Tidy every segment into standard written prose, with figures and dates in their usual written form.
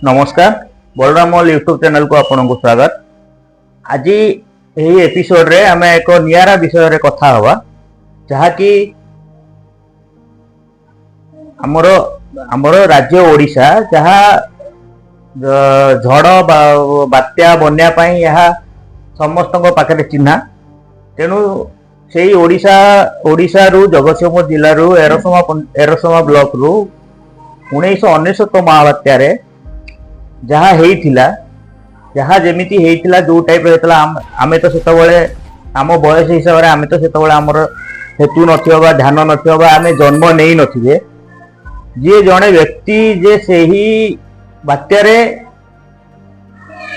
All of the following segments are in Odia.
ନମସ୍କାର, ବଳରାମ ଅଲ୍ ୟୁଟ୍ୟୁବ ଚ୍ୟାନେଲକୁ ଆପଣଙ୍କୁ ସ୍ୱାଗତ। ଆଜି ଏହି ଏପିସୋଡରେ ଆମେ ଏକ ନିଆରା ବିଷୟରେ କଥା ହବା, ଯାହାକି ଆମର ରାଜ୍ୟ ଓଡ଼ିଶା, ଯାହା ଝଡ଼ ବା ବାତ୍ୟା ବନ୍ୟା ପାଇଁ ଏହା ସମସ୍ତଙ୍କ ପାଖରେ ଚିହ୍ନା। ତେଣୁ ସେଇ ଓଡ଼ିଶାରୁ ଜଗତସିଂହପୁର ଜିଲ୍ଲାରୁ ଏରସମା ବ୍ଲକରୁ 1999 ମହାବାତ୍ୟାରେ ଯାହା ହେଇଥିଲା, ଯାହା ଯେମିତି ହେଇଥିଲା, ଯୋଉ ଟାଇପର ହେଇଥିଲା, ଆମେ ତ ସେତେବେଳେ ଆମ ବୟସ ହିସାବରେ ଆମେ ତ ସେତେବେଳେ ଆମର ହେତୁ ନଥିବ ବା ଧ୍ୟାନ ନଥିବ ବା ଆମେ ଜନ୍ମ ନେଇ ନଥିବେ। ଯିଏ ଜଣେ ବ୍ୟକ୍ତି ଯେ ସେହି ବାତ୍ୟାରେ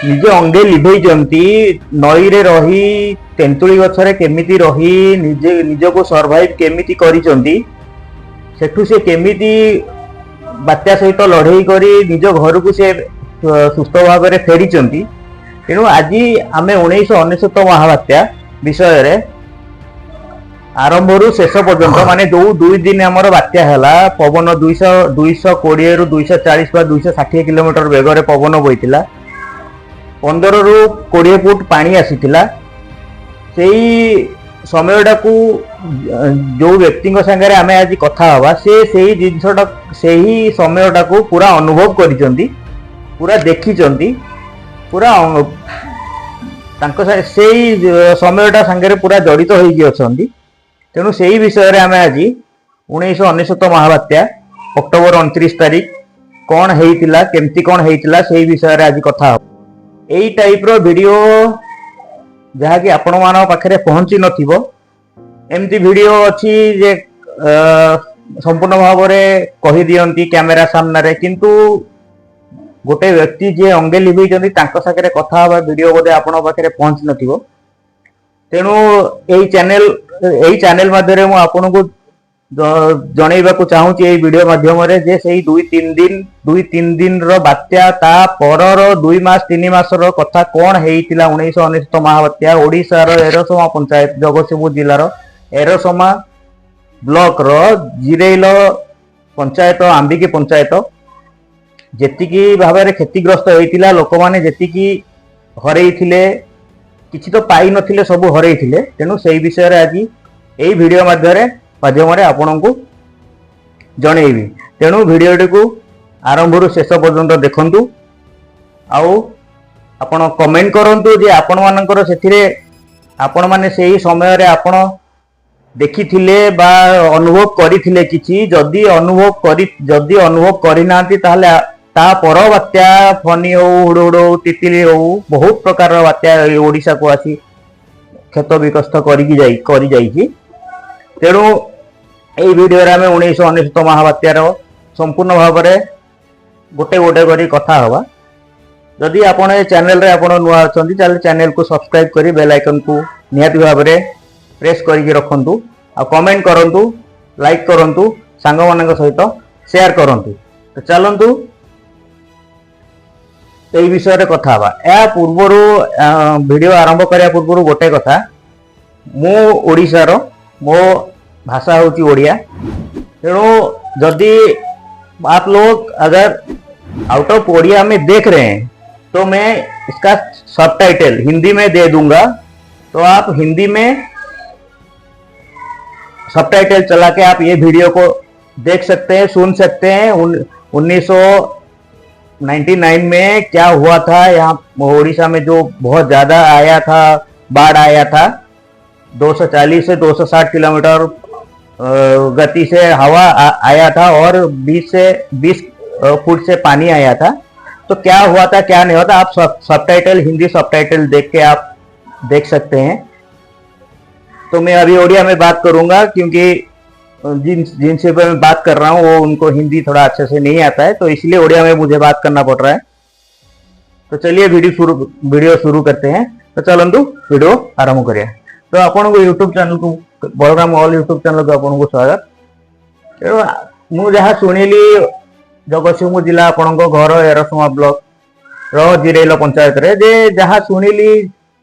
ନିଜେ ଅଙ୍ଗେ ଲିଭେଇଛନ୍ତି, ନଈରେ ରହି, ତେନ୍ତୁଳି ଗଛରେ କେମିତି ରହି ନିଜେ ନିଜକୁ ସର୍ଭାଇଭ କେମିତି କରିଛନ୍ତି, ସେଠୁ ସେ କେମିତି ବାତ୍ୟା ସହିତ ଲଢେଇ କରି ନିଜ ଘରକୁ ସେ ସୁସ୍ଥ ଭାବରେ ଫେରିଛନ୍ତି। ତେଣୁ ଆଜି ଆମେ 1999 ମହାବାତ୍ୟା ବିଷୟରେ ଆରମ୍ଭରୁ ଶେଷ ପର୍ଯ୍ୟନ୍ତ, ମାନେ ଯୋଉ 2 ଦିନ ଆମର ବାତ୍ୟା ହେଲା, ପବନ 220ରୁ 240 ବା 260 କିଲୋମିଟର ବେଗରେ ପବନ ବହିଥିଲା, 15ରୁ 20 ଫୁଟ ପାଣି ଆସିଥିଲା, ସେଇ ସମୟଟାକୁ ଯୋଉ ବ୍ୟକ୍ତିଙ୍କ ସାଙ୍ଗରେ ଆମେ ଆଜି କଥା ହବା, ସେ ସେଇ ଜିନିଷଟା, ସେହି ସମୟଟାକୁ ପୁରା ଅନୁଭବ କରିଛନ୍ତି, ପୁରା ଦେଖିଛନ୍ତି, ପୁରା ତାଙ୍କ ସେଇ ସମୟଟା ସାଙ୍ଗରେ ପୁରା ଜଡ଼ିତ ହେଇକି ଅଛନ୍ତି। ତେଣୁ ସେଇ ବିଷୟରେ ଆମେ ଆଜି 1999 ମହାବାତ୍ୟା ଅକ୍ଟୋବର 29 ତାରିଖ କଣ ହେଇଥିଲା, କେମିତି କଣ ହେଇଥିଲା, ସେଇ ବିଷୟରେ ଆଜି କଥା ହବ। ଏଇ ଟାଇପର ଭିଡିଓ ଯାହାକି ଆପଣମାନଙ୍କ ପାଖରେ ପହଞ୍ଚି ନଥିବ। ଏମିତି ଭିଡିଓ ଅଛି ଯେ ସମ୍ପୂର୍ଣ୍ଣ ଭାବରେ କହିଦିଅନ୍ତି କ୍ୟାମେରା ସାମ୍ନାରେ, କିନ୍ତୁ ଗୋଟେ ବ୍ୟକ୍ତି ଯିଏ ଅଙ୍ଗେ ଲିଭେଇଛନ୍ତି, ତାଙ୍କ ସାଙ୍ଗରେ କଥା ହବା ଭିଡିଓ ବୋଧେ ଆପଣଙ୍କ ପାଖରେ ପହଞ୍ଚି ନଥିବ। ତେଣୁ ଏଇ ଚ୍ୟାନେଲ ମାଧ୍ୟମରେ ମୁଁ ଆପଣଙ୍କୁ ଜଣେଇବାକୁ ଚାହୁଁଛି ଏଇ ଭିଡିଓ ମାଧ୍ୟମରେ ଯେ ସେଇ 2-3 ଦିନ, 2-3 ଦିନର ବାତ୍ୟା, ତା ପରର 2 ମାସ 3 ମାସର କଥା କଣ ହେଇଥିଲା। 1999 ମହାବାତ୍ୟା, ଓଡ଼ିଶାର ଏରସମା ପଞ୍ଚାୟତ, ଜଗତସିଂହପୁର ଜିଲ୍ଲାର ଏରସମା ବ୍ଲକର ଜିରେଇଲ ପଞ୍ଚାୟତ, ଆମ୍ବିକି ପଞ୍ଚାୟତ ଯେତିକି ଭାବରେ କ୍ଷତିଗ୍ରସ୍ତ ହେଇଥିଲା, ଲୋକମାନେ ଯେତିକି ହରେଇଥିଲେ, କିଛି ତ ପାଇନଥିଲେ, ସବୁ ହରେଇଥିଲେ। ତେଣୁ ସେଇ ବିଷୟରେ ଆଜି ଏଇ ଭିଡିଓ ମାଧ୍ୟମରେ ଆପଣଙ୍କୁ ଜଣେଇବି। ତେଣୁ ଭିଡିଓଟିକୁ ଆରମ୍ଭରୁ ଶେଷ ପର୍ଯ୍ୟନ୍ତ ଦେଖନ୍ତୁ ଆଉ ଆପଣ କମେଣ୍ଟ କରନ୍ତୁ ଯେ ଆପଣମାନଙ୍କର ସେଥିରେ ଆପଣମାନେ ସେଇ ସମୟରେ ଆପଣ ଦେଖିଥିଲେ ବା ଅନୁଭବ କରିଥିଲେ କିଛି। ଯଦି ଅନୁଭବ କରିନାହାନ୍ତି, ତାହେଲେ ତା ପର ବାତ୍ୟା ଫନି ହଉ, ହୁଡୁ ହଉ, ତିତିଲି ହଉ, ବହୁତ ପ୍ରକାରର ବାତ୍ୟା ଏଇ ଓଡ଼ିଶାକୁ ଆସି କ୍ଷତ ବିକସ୍ତ କରିକି କରି ଯାଇଛି। ତେଣୁ ଏଇ ଭିଡିଓରେ ଆମେ 1999 ମହାବାତ୍ୟାର ସମ୍ପୂର୍ଣ୍ଣ ଭାବରେ ଗୋଟେ ଗୋଟେ କରି କଥା ହବା। ଯଦି ଆପଣ ଏ ଚ୍ୟାନେଲରେ ଆପଣ ନୂଆ ଅଛନ୍ତି, ତାହେଲେ ଚ୍ୟାନେଲକୁ ସବସ୍କ୍ରାଇବ କରି ବେଲ୍ ଆଇକନକୁ ନିହାତି ଭାବରେ ପ୍ରେସ୍ କରିକି ରଖନ୍ତୁ ଆଉ କମେଣ୍ଟ କରନ୍ତୁ, ଲାଇକ୍ କରନ୍ତୁ, ସାଙ୍ଗମାନଙ୍କ ସହିତ ସେୟାର କରନ୍ତୁ। ତ ଚାଲନ୍ତୁ, ଏଇ ବିଷୟରେ କଥା ହବା। ଏହା ପୂର୍ବରୁ, ଭିଡିଓ ଆରମ୍ଭ କରିବା ପୂର୍ବରୁ ଗୋଟେ କଥା। ମୁଁ ଓଡ଼ିଶାର, ମୋ ଭାଷା ହେଉଛି ଓଡ଼ିଆ। ତେଣୁ ଯଦି आप लोग अगर आउट ऑफ ओडिया में देख रहे हैं, तो मैं इसका सबटाइटल हिंदी में दे दूंगा, तो आप हिंदी में सबटाइटल चला के आप ये वीडियो को देख सकते हैं, सुन सकते हैं। 1999 में क्या हुआ था यहाँ उड़ीसा में, जो बहुत ज्यादा आया था, बाढ़ आया था, 240 से 260 किलोमीटर गति से हवा आया था और 20 से 20 फुट से पानी आया था। तो क्या हुआ था, क्या नहीं हुआ था, आप सबटाइटल, हिंदी सबटाइटल देख के आप देख सकते हैं। तो मैं अभी ओडिया में बात करूंगा, क्योंकि जिन जिनसे मैं बात कर रहा हूँ, वो उनको हिंदी थोड़ा अच्छे से नहीं आता है, तो इसलिए ओडिया में मुझे बात करना पड़ रहा है। तो चलिए, वीडियो शुरू करते हैं। ତ ଚାଲନ୍ତୁ, ଭିଡିଓ ଆରମ୍ଭ କରିବା। ତ ଆପଣଙ୍କୁ ୟୁଟ୍ୟୁବ ଚ୍ୟାନେଲକୁ, ବଳରାମ ଅଲ୍ ୟୁଟ୍ୟୁବ ଚ୍ୟାନେଲକୁ ଆପଣଙ୍କୁ ସ୍ୱାଗତ। ତେଣୁ ମୁଁ ଯାହା ଶୁଣିଲି, ଜଗତସିଂହପୁର ଜିଲ୍ଲା, ଆପଣଙ୍କ ଘର ଏରସମା ବ୍ଲକ ର ଜିରେଇଲ ପଞ୍ଚାୟତରେ, ଯେ ଯାହା ଶୁଣିଲି,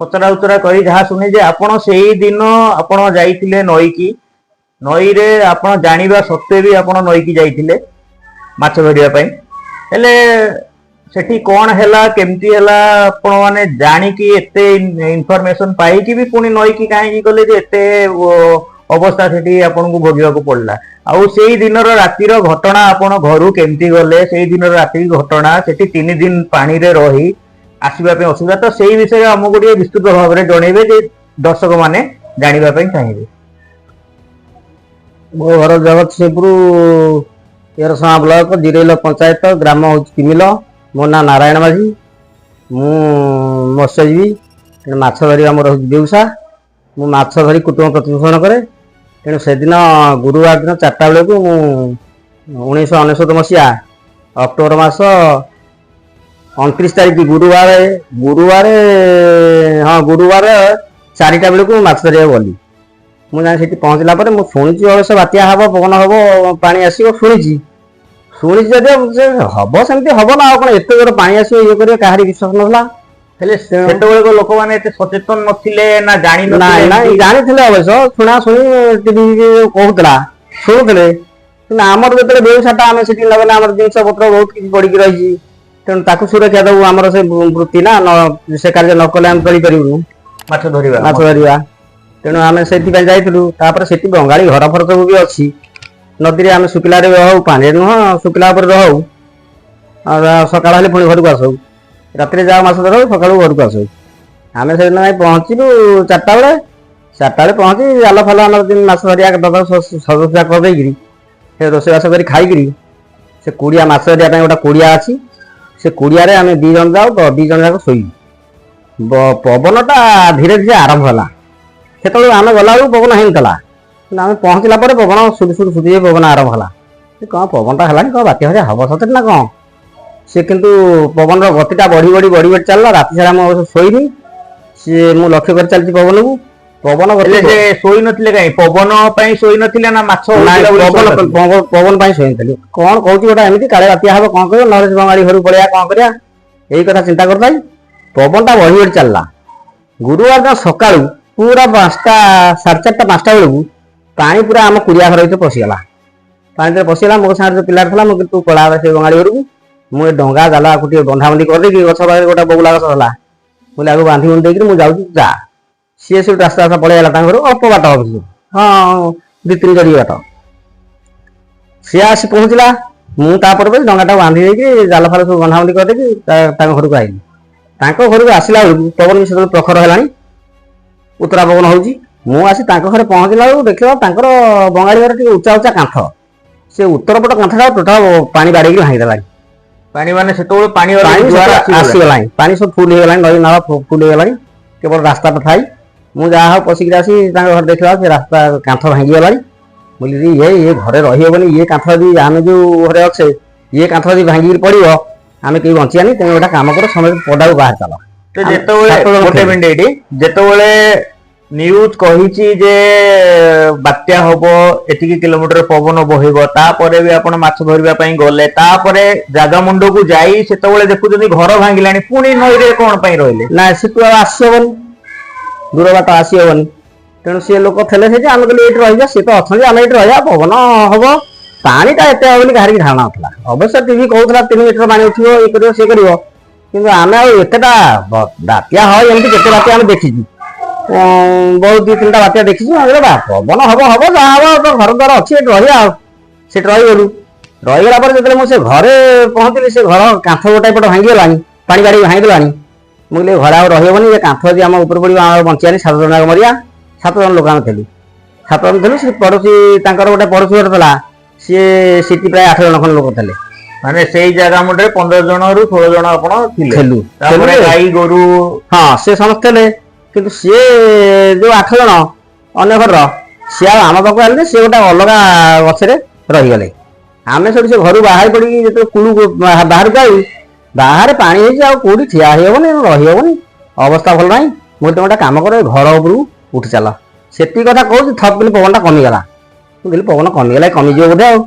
ପଚରା ଉଚରା କରି ଯାହା ଶୁଣି ଯେ ଆପଣ ସେଇ ଦିନ ଆପଣ ଯାଇଥିଲେ ନଈକି, ନଈରେ ଆପଣ ଜାଣିବା ସତ୍ତ୍ୱେ ବି ଆପଣ ନଈକି ଯାଇଥିଲେ ମାଛ ଧରିବା ପାଇଁ। ହେଲେ ସେଠି କଣ ହେଲା, କେମିତି ହେଲା, ଆପଣ ମାନେ ଜାଣିକି ଏତେ ଇନଫରମେସନ ପାଇକି ବି ପୁଣି ନଈକି କାହିଁକି ଗଲେ ଯେ ଏତେ ଅବସ୍ଥା ସେଠି ଆପଣଙ୍କୁ ଭୋଗିବାକୁ ପଡିଲା? ଆଉ ସେଇ ଦିନର ରାତିର ଘଟଣା, ଆପଣ ଘରୁ କେମିତି ଗଲେ, ସେଇ ଦିନର ରାତି ଘଟଣା, ସେଠି 3 ଦିନ ପାଣିରେ ରହି ଆସିବା ପାଇଁ ଅସୁବିଧା, ତ ସେଇ ବିଷୟରେ ଆମକୁ ଟିକେ ବିସ୍ତୃତ ଭାବରେ ଜଣେଇବେ ଯେ ଦର୍ଶକ ମାନେ ଜାଣିବା ପାଇଁ ଚାହିଁବେ। ମୋ ଘର ଜଗତସିଂହପୁର, ଏରସମା ବ୍ଲକ, ଜିରେଇଲ ପଞ୍ଚାୟତ, ଗ୍ରାମ ହେଉଛି କିମିଲ। ମୋ ନାଁ ନାରାୟଣ ମାଝୀ। ମୁଁ ମତ୍ସ୍ୟଜୀବୀ। ତେଣୁ ମାଛ ଧରିବା ମୋର ହେଉଛି ବ୍ୟବସାୟ। ମୁଁ ମାଛ ଧରି କୁଟୁମ୍ବ ପ୍ରତିପୋଷଣ କରେ। ତେଣୁ ସେଦିନ ଗୁରୁବାର ଦିନ 4ଟା ବେଳକୁ ମୁଁ 1999 ମସିହା ଅକ୍ଟୋବର ମାସ 29 ତାରିଖ ଗୁରୁବାର, ଗୁରୁବାର, ହଁ, ଗୁରୁବାର 4ଟା ବେଳକୁ ମୁଁ ମାଛ ଧରିବାକୁ ଗଲି। ମୁଁ ଯାଇ ସେଠି ପହଞ୍ଚିଲା ପରେ ମୁଁ ଶୁଣିଛି ଅବଶ୍ୟ ବାତ୍ୟା ହବ, ପବନ ହବ, ପାଣି ଆସିବ, ଶୁଣିଛି। ଶୁଣିଛି ଯଦି ସେ ହବ ସେମିତି ହବ ନା ଆଉ କଣ ଏତେ ଜୋର ପାଣି ଆସିବ, ଇଏ କରିବ, କାହାରି ବିଶ୍ୱାସ ନଥିଲା। ହେଲେ ସେତେବେଳେ ଲୋକମାନେ ଏତେ ସଚେତନ ନଥିଲେ ନା ଜାଣି ନାଇଁ। ନଥିଲେ? ନାଇଁ, ଜାଣିଥିଲେ ଅବଶ୍ୟ, ଶୁଣା ଶୁଣି ଟିଭି କହୁଥିଲା, ଶୁଣୁଥିଲେ। କିନ୍ତୁ ଆମର ଯେତେବେଳେ ବ୍ୟବସାୟଟା ଆମେ ସେଠି ଲଗେଇଲେ, ଆମର ଜିନିଷ ପତ୍ର ବହୁତ କିଛି ପଡିକି ରହିଛି। ତେଣୁ ତାକୁ ସୁରକ୍ଷା ଦବୁ, ଆମର ସେ ବୃତ୍ତି ନା, ସେ କାର୍ଯ୍ୟ ନ କଲେ ଆମେ ଚଳିପାରିବୁନୁ। ମାଛ ଧରିବା। ମାଛ ଧରିବା। ତେଣୁ ଆମେ ସେଇଥିପାଇଁ ଯାଇଥିଲୁ। ତାପରେ ସେଠି ବଙ୍ଗାଳୀ ଘର ଫର ସବୁ ବି ଅଛି ନଦୀରେ। ଆମେ ଶୁଖିଲାରେ ରହୁ, ପାଣିରେ ନୁହଁ, ଶୁଖିଲା ଉପରେ ରହୁ। ଆଉ ସକାଳ ହେଲେ ପୁଣି ଘରକୁ ଆସୁ। ରାତିରେ ଯାଉ ମାଛ ଧରୁ, ସକାଳୁ ଘରକୁ ଆସୁ। ଆମେ ସେଦିନ ଯାଇ ପହଞ୍ଚିଲୁ 4ଟା ବେଳେ। 4ଟା ବେଳେ ପହଞ୍ଚି ଜାଲ ଫାଲ ଆମର ଯେମିତି ମାଛ ଧରିବା ସଜସଜା କରିଦେଇକିରି, ସେ ରୋଷେଇବାସ କରି ଖାଇକିରି, ସେ କୁଡ଼ିଆ, ମାଛ ଧରିବା ପାଇଁ ଗୋଟେ କୁଡ଼ିଆ ଅଛି, ସେ କୁଡ଼ିଆରେ ଆମେ 2 ଜଣ ଯାଉ, ତ 2 ଜଣ ଯାକ ଶୋଇବୁ। ପବନଟା ଧୀରେ ଧୀରେ ଆରମ୍ଭ ହେଲା। ସେତେବେଳେ ଆମେ ଗଲାବେଳକୁ ପବନ ହେଇନଥିଲା, କିନ୍ତୁ ଆମେ ପହଞ୍ଚିଲା ପରେ ପବନ ସୁରୁ ସୁରୁ ସୁରୁ ହେଇ ପବନ ଆରମ୍ଭ ହେଲା। ସେ କଣ ପବନଟା ହେଲାଣି, କଣ ବାତ୍ୟା ଫାତ୍ୟା ହବ ସତରେ ନା କଣ? ସେ କିନ୍ତୁ ପବନର ଗତିଟା ବଢି ବଢି ବଢି ବଢି ଚାଲିଲା। ରାତି ସାରା ମୁଁ ଅବଶ୍ୟ ଶୋଇନି। ସିଏ ମୁଁ ଲକ୍ଷ୍ୟ କରି ଚାଲିଛି ପବନକୁ, ପବନ ଗତି। ହେଲେ ସେ ଶୋଇ ନଥିଲେ କାଇଁ? ପବନ ପାଇଁ ଶୋଇ ନଥିଲେ ନା ମାଛ ନାଇଁ, ହଉଥିଲା ବୋଲି ପବନ ଶୋଇ ନଥିଲେ? ପବନ ପାଇଁ ଶୋଇନଥିଲି। କଣ କହୁଛି ଗୋଟେ ଏମିତି କାଳେ ବାତ୍ୟା ହବ, କଣ କରିବ, ନହେଲେ ସେ ବଙ୍ଗାଳୀ ଘରକୁ ପଳେଇବା, କଣ କରିବା, ଏଇ କଥା ଚିନ୍ତା କରୁଥାଏ। ପବନଟା ବଢି ବଢି ଚାଲିଲା। ଗୁରୁବାର ଦିନ ସକାଳୁ ପୁରା 5ଟା, 4:30, 5ଟା ବେଳକୁ ପାଣି ପୁରା ଆମ କୁଡ଼ିଆ ଘର ଭିତରେ ପଶିଗଲା। ପାଣି ଭିତରେ ପଶିଗଲା। ମୋ ସାଙ୍ଗରେ ଯୋଉ ପିଲାଟା ଥିଲା, ମୁଁ କିନ୍ତୁ ପଳା ସେ ବଙ୍ଗାଳୀ ଘରକୁ, ମୁଁ ଏ ଡଙ୍ଗା ଜାଲ ଆକୁ ଟିକେ ବନ୍ଧାବନ୍ଧି କରିଦେଇକି, ଗଛ ପାଖରେ ଗୋଟେ ବଗୁଲା ଗଛ ହେଲା, ମୁଁ କହିଲି ଆକୁ ବାନ୍ଧି ବୁନ୍ଧି ଦେଇକିରି ମୁଁ ଯାଉଛି, ଯା। ସିଏ ସେଠୁ ରାସ୍ତା ରାସ୍ତା ପଳେଇଗଲା ତାଙ୍କ ଘରୁ। ଅଳ୍ପ ବାଟ ହବ ସେଠୁ, ହଁ, 2-3 ଜରି ବାଟ। ସିଏ ଆସି ପହଞ୍ଚିଲା। ମୁଁ ତାପରେ ପରେ ଡଙ୍ଗାଟାକୁ ବାନ୍ଧି ଦେଇକି, ଜାଲ ଫାଲ ସବୁ ବନ୍ଧାବନ୍ଧି କରିଦେଇକି ତାଙ୍କ ଘରକୁ ଆଇଲି। ତାଙ୍କ ଘରକୁ ଆସିଲା ବେଳକୁ ପବନ ବି ସେତେବେଳେ ପ୍ରଖର ହେଲାଣି, ଉତ୍ତରା ପବନ ହଉଛି। ମୁଁ ଆସି ତାଙ୍କ ଘରେ ପହଞ୍ଚିଲା ବେଳକୁ ଦେଖିଲା ତାଙ୍କର ବଙ୍ଗାଳୀ ଘରେ ଟିକେ ଉଚ୍ଚା ଉଚ୍ଚା କାନ୍ଥ, ସେ ଉତ୍ତର ପଟ କାନ୍ଥଟା ଟୋଟାଲ ପାଣି ବାଡେଇକି ଭାଙ୍ଗିଦେଲାଣି। ପାଣି ମାନେ ସେତେବେଳେ ପାଣି ପାଣି ଜୁଆର ସେତେବେଳେ ଆସିଗଲାଣି। ଆସିଗଲାଣି। ପାଣି ସବୁ ଫୁଲ ହେଇଗଲାଣି, ନଈ ନାଳ ଫୁଲ ହେଇଗଲାଣି, କେବଳ ରାସ୍ତାଟା ଥାଇ। ମୁଁ ଯାହା ହଉ ପଶିକିରି ଆସି ତାଙ୍କ ଘରେ ଦେଖିଲା ସେ ରାସ୍ତା କାନ୍ଥ ଭାଙ୍ଗିଗଲାଣି। ମୁଁ କହିଲି ଇଏ ଇଏ ଘରେ ରହିହବନି। ଇଏ କାନ୍ଥ ଯଦି, ଆମେ ଯୋଉ ଘରେ ଅଛେ, ଇଏ କାନ୍ଥ ଯଦି ଭାଙ୍ଗିକି ପଡିବ, ଆମେ କେହି ବଞ୍ଚିବାନି। ତେଣୁ ଗୋଟେ କାମ କର, ସମସ୍ତେ ପଦାକୁ ବାହାରି ଚାଲ। ତ ଯେତେବେଳେ 7 ଜଣ ଗୋଟେ ଥିଲୁ। ମିନିଟ୍, ଏଇଠି ଯେତେବେଳେ ନ୍ୟୁଜ କହିଛି ଯେ ବାତ୍ୟା ହବ, ଏତିକି କିଲୋମିଟର ପବନ ବହିବ, ତାପରେ ବି ଆପଣ ମାଛ ଧରିବା ପାଇଁ ଗଲେ, ତାପରେ ଜାଗା ମୁଣ୍ଡକୁ ଯାଇ ସେତେବେଳେ ଦେଖୁଛନ୍ତି ଘର ଭାଙ୍ଗିଲାଣି, ପୁଣି ନଈରେ କଣ ପାଇଁ ରହିଲେ? ନା, ସେଠୁ ଆଉ ଆସିହବନି, ଦୂର ବାଟ ଆସିହବନି। ତେଣୁ ସିଏ ଲୋକ ଥିଲେ ସେଠି, ଆମେ କହିଲୁ ଏଇଠି ରହିବା, ସିଏ ତ ଅଛନ୍ତି, ଆମେ ଏଇଠି ରହିବା। ପବନ ହବ, ପାଣିଟା ଏତେ ହବ ବୋଲି କାହାରିକି ଧାରଣା ନଥିଲା। ଅବଶ୍ୟ ଟିଭି କହୁଥିଲା 3 ମିଟର ପାଣି ଉଠିବ, ଇଏ କରିବ, ସିଏ କରିବ, କିନ୍ତୁ ଆମେ ଆଉ ଏତେଟା ବାତ୍ୟା হয় ଏମିତି କେତେ ବାତ୍ୟା ଆମେ ଦେଖିଛୁ, ବହୁତ 2-3ଟା ବାତ୍ୟା ଦେଖିଛୁ। ଆମେ କହିଲୁ, ବା ପବନ ହବ ହବ, ଯାହା ହବ, ତ ଘର ଦ୍ୱାର ଅଛି, ଏଠି ରହିବା। ଆଉ ସେଠି ରହିଗଲୁ। ରହିଗଲା ପରେ ଯେତେବେଳେ ମୁଁ ସେ ଘରେ ପହଞ୍ଚିଲି, ସେ ଘର କାନ୍ଥ ଗୋଟାଏ ପଟ ଭାଙ୍ଗିଗଲାଣି, ପାଣି ବାଡେଇକି ଭାଙ୍ଗିଦେଲାଣି। ମୁଁ କହିଲି ଘରେ ଆଉ ରହିହବନି, ଏ କାନ୍ଥ ଯଦି ଆମ ଉପରେ ପଡ଼ିବ, ଆମେ ଆଉ ବଞ୍ଚିବାନି, 7 ଜଣ ଯାକ ମରିବା। 7 ଜଣ ଲୋକ ଆମେ ଥିଲୁ, 7 ଜଣ ଥିଲୁ। ସେ ପଡ଼ୋଶୀ, ତାଙ୍କର ଗୋଟେ ପଡ଼ୋଶୀ ଘର ଥିଲା, ସିଏ ସେଠି ପ୍ରାୟ 8 ଜଣ ଖଣ୍ଡେ ଲୋକ ଥିଲେ। ମାନେ ସେଇ ଜାଗା ମୁଣ୍ଡରେ 15 ଜଣରୁ 16 ଜଣ ଆପଣ ଥିଲେ? ଥିଲୁ। ତାପରେ ଥିଲୁ। ଗାଈ ଗୋରୁ? ହଁ, ସେ ସମସ୍ତେ ଥିଲେ। କିନ୍ତୁ ସିଏ ଯୋଉ 8 ଜଣ ଅନ୍ୟ ଘରର, ସିଏ ଆଉ ଆମ ପାଖକୁ ଆଣିଲେ, ସିଏ ଗୋଟେ ଅଲଗା ଗଛରେ ରହିଗଲେ। ଆମେ ସେଠୁ ସେ ଘରୁ ବାହାରି ପଡ଼ିକି ଯେତେବେଳେ କୂଳକୁ ବାହାରକୁ ଆଇଲୁ, ବାହାରେ ପାଣି ହେଇଛି, ଆଉ କୋଉଠି ଠିଆ ହେଇହବନି, ରହିହବନି, ଅବସ୍ଥା ଭଲ ନାହିଁ। ମୁଁ କହିଲି, ତମେ ଗୋଟେ କାମ କର, ଏ ଘର ଉପରକୁ ଉଠି ଚାଲ। ସେତିକି କଥା କହୁଛି, ଥପ କିନି ପବନଟା କମିଗଲା। ମୁଁ କହିଲି ପବନ କମିଗଲା, କମିଯିବ ବୋଧେ ଆଉ।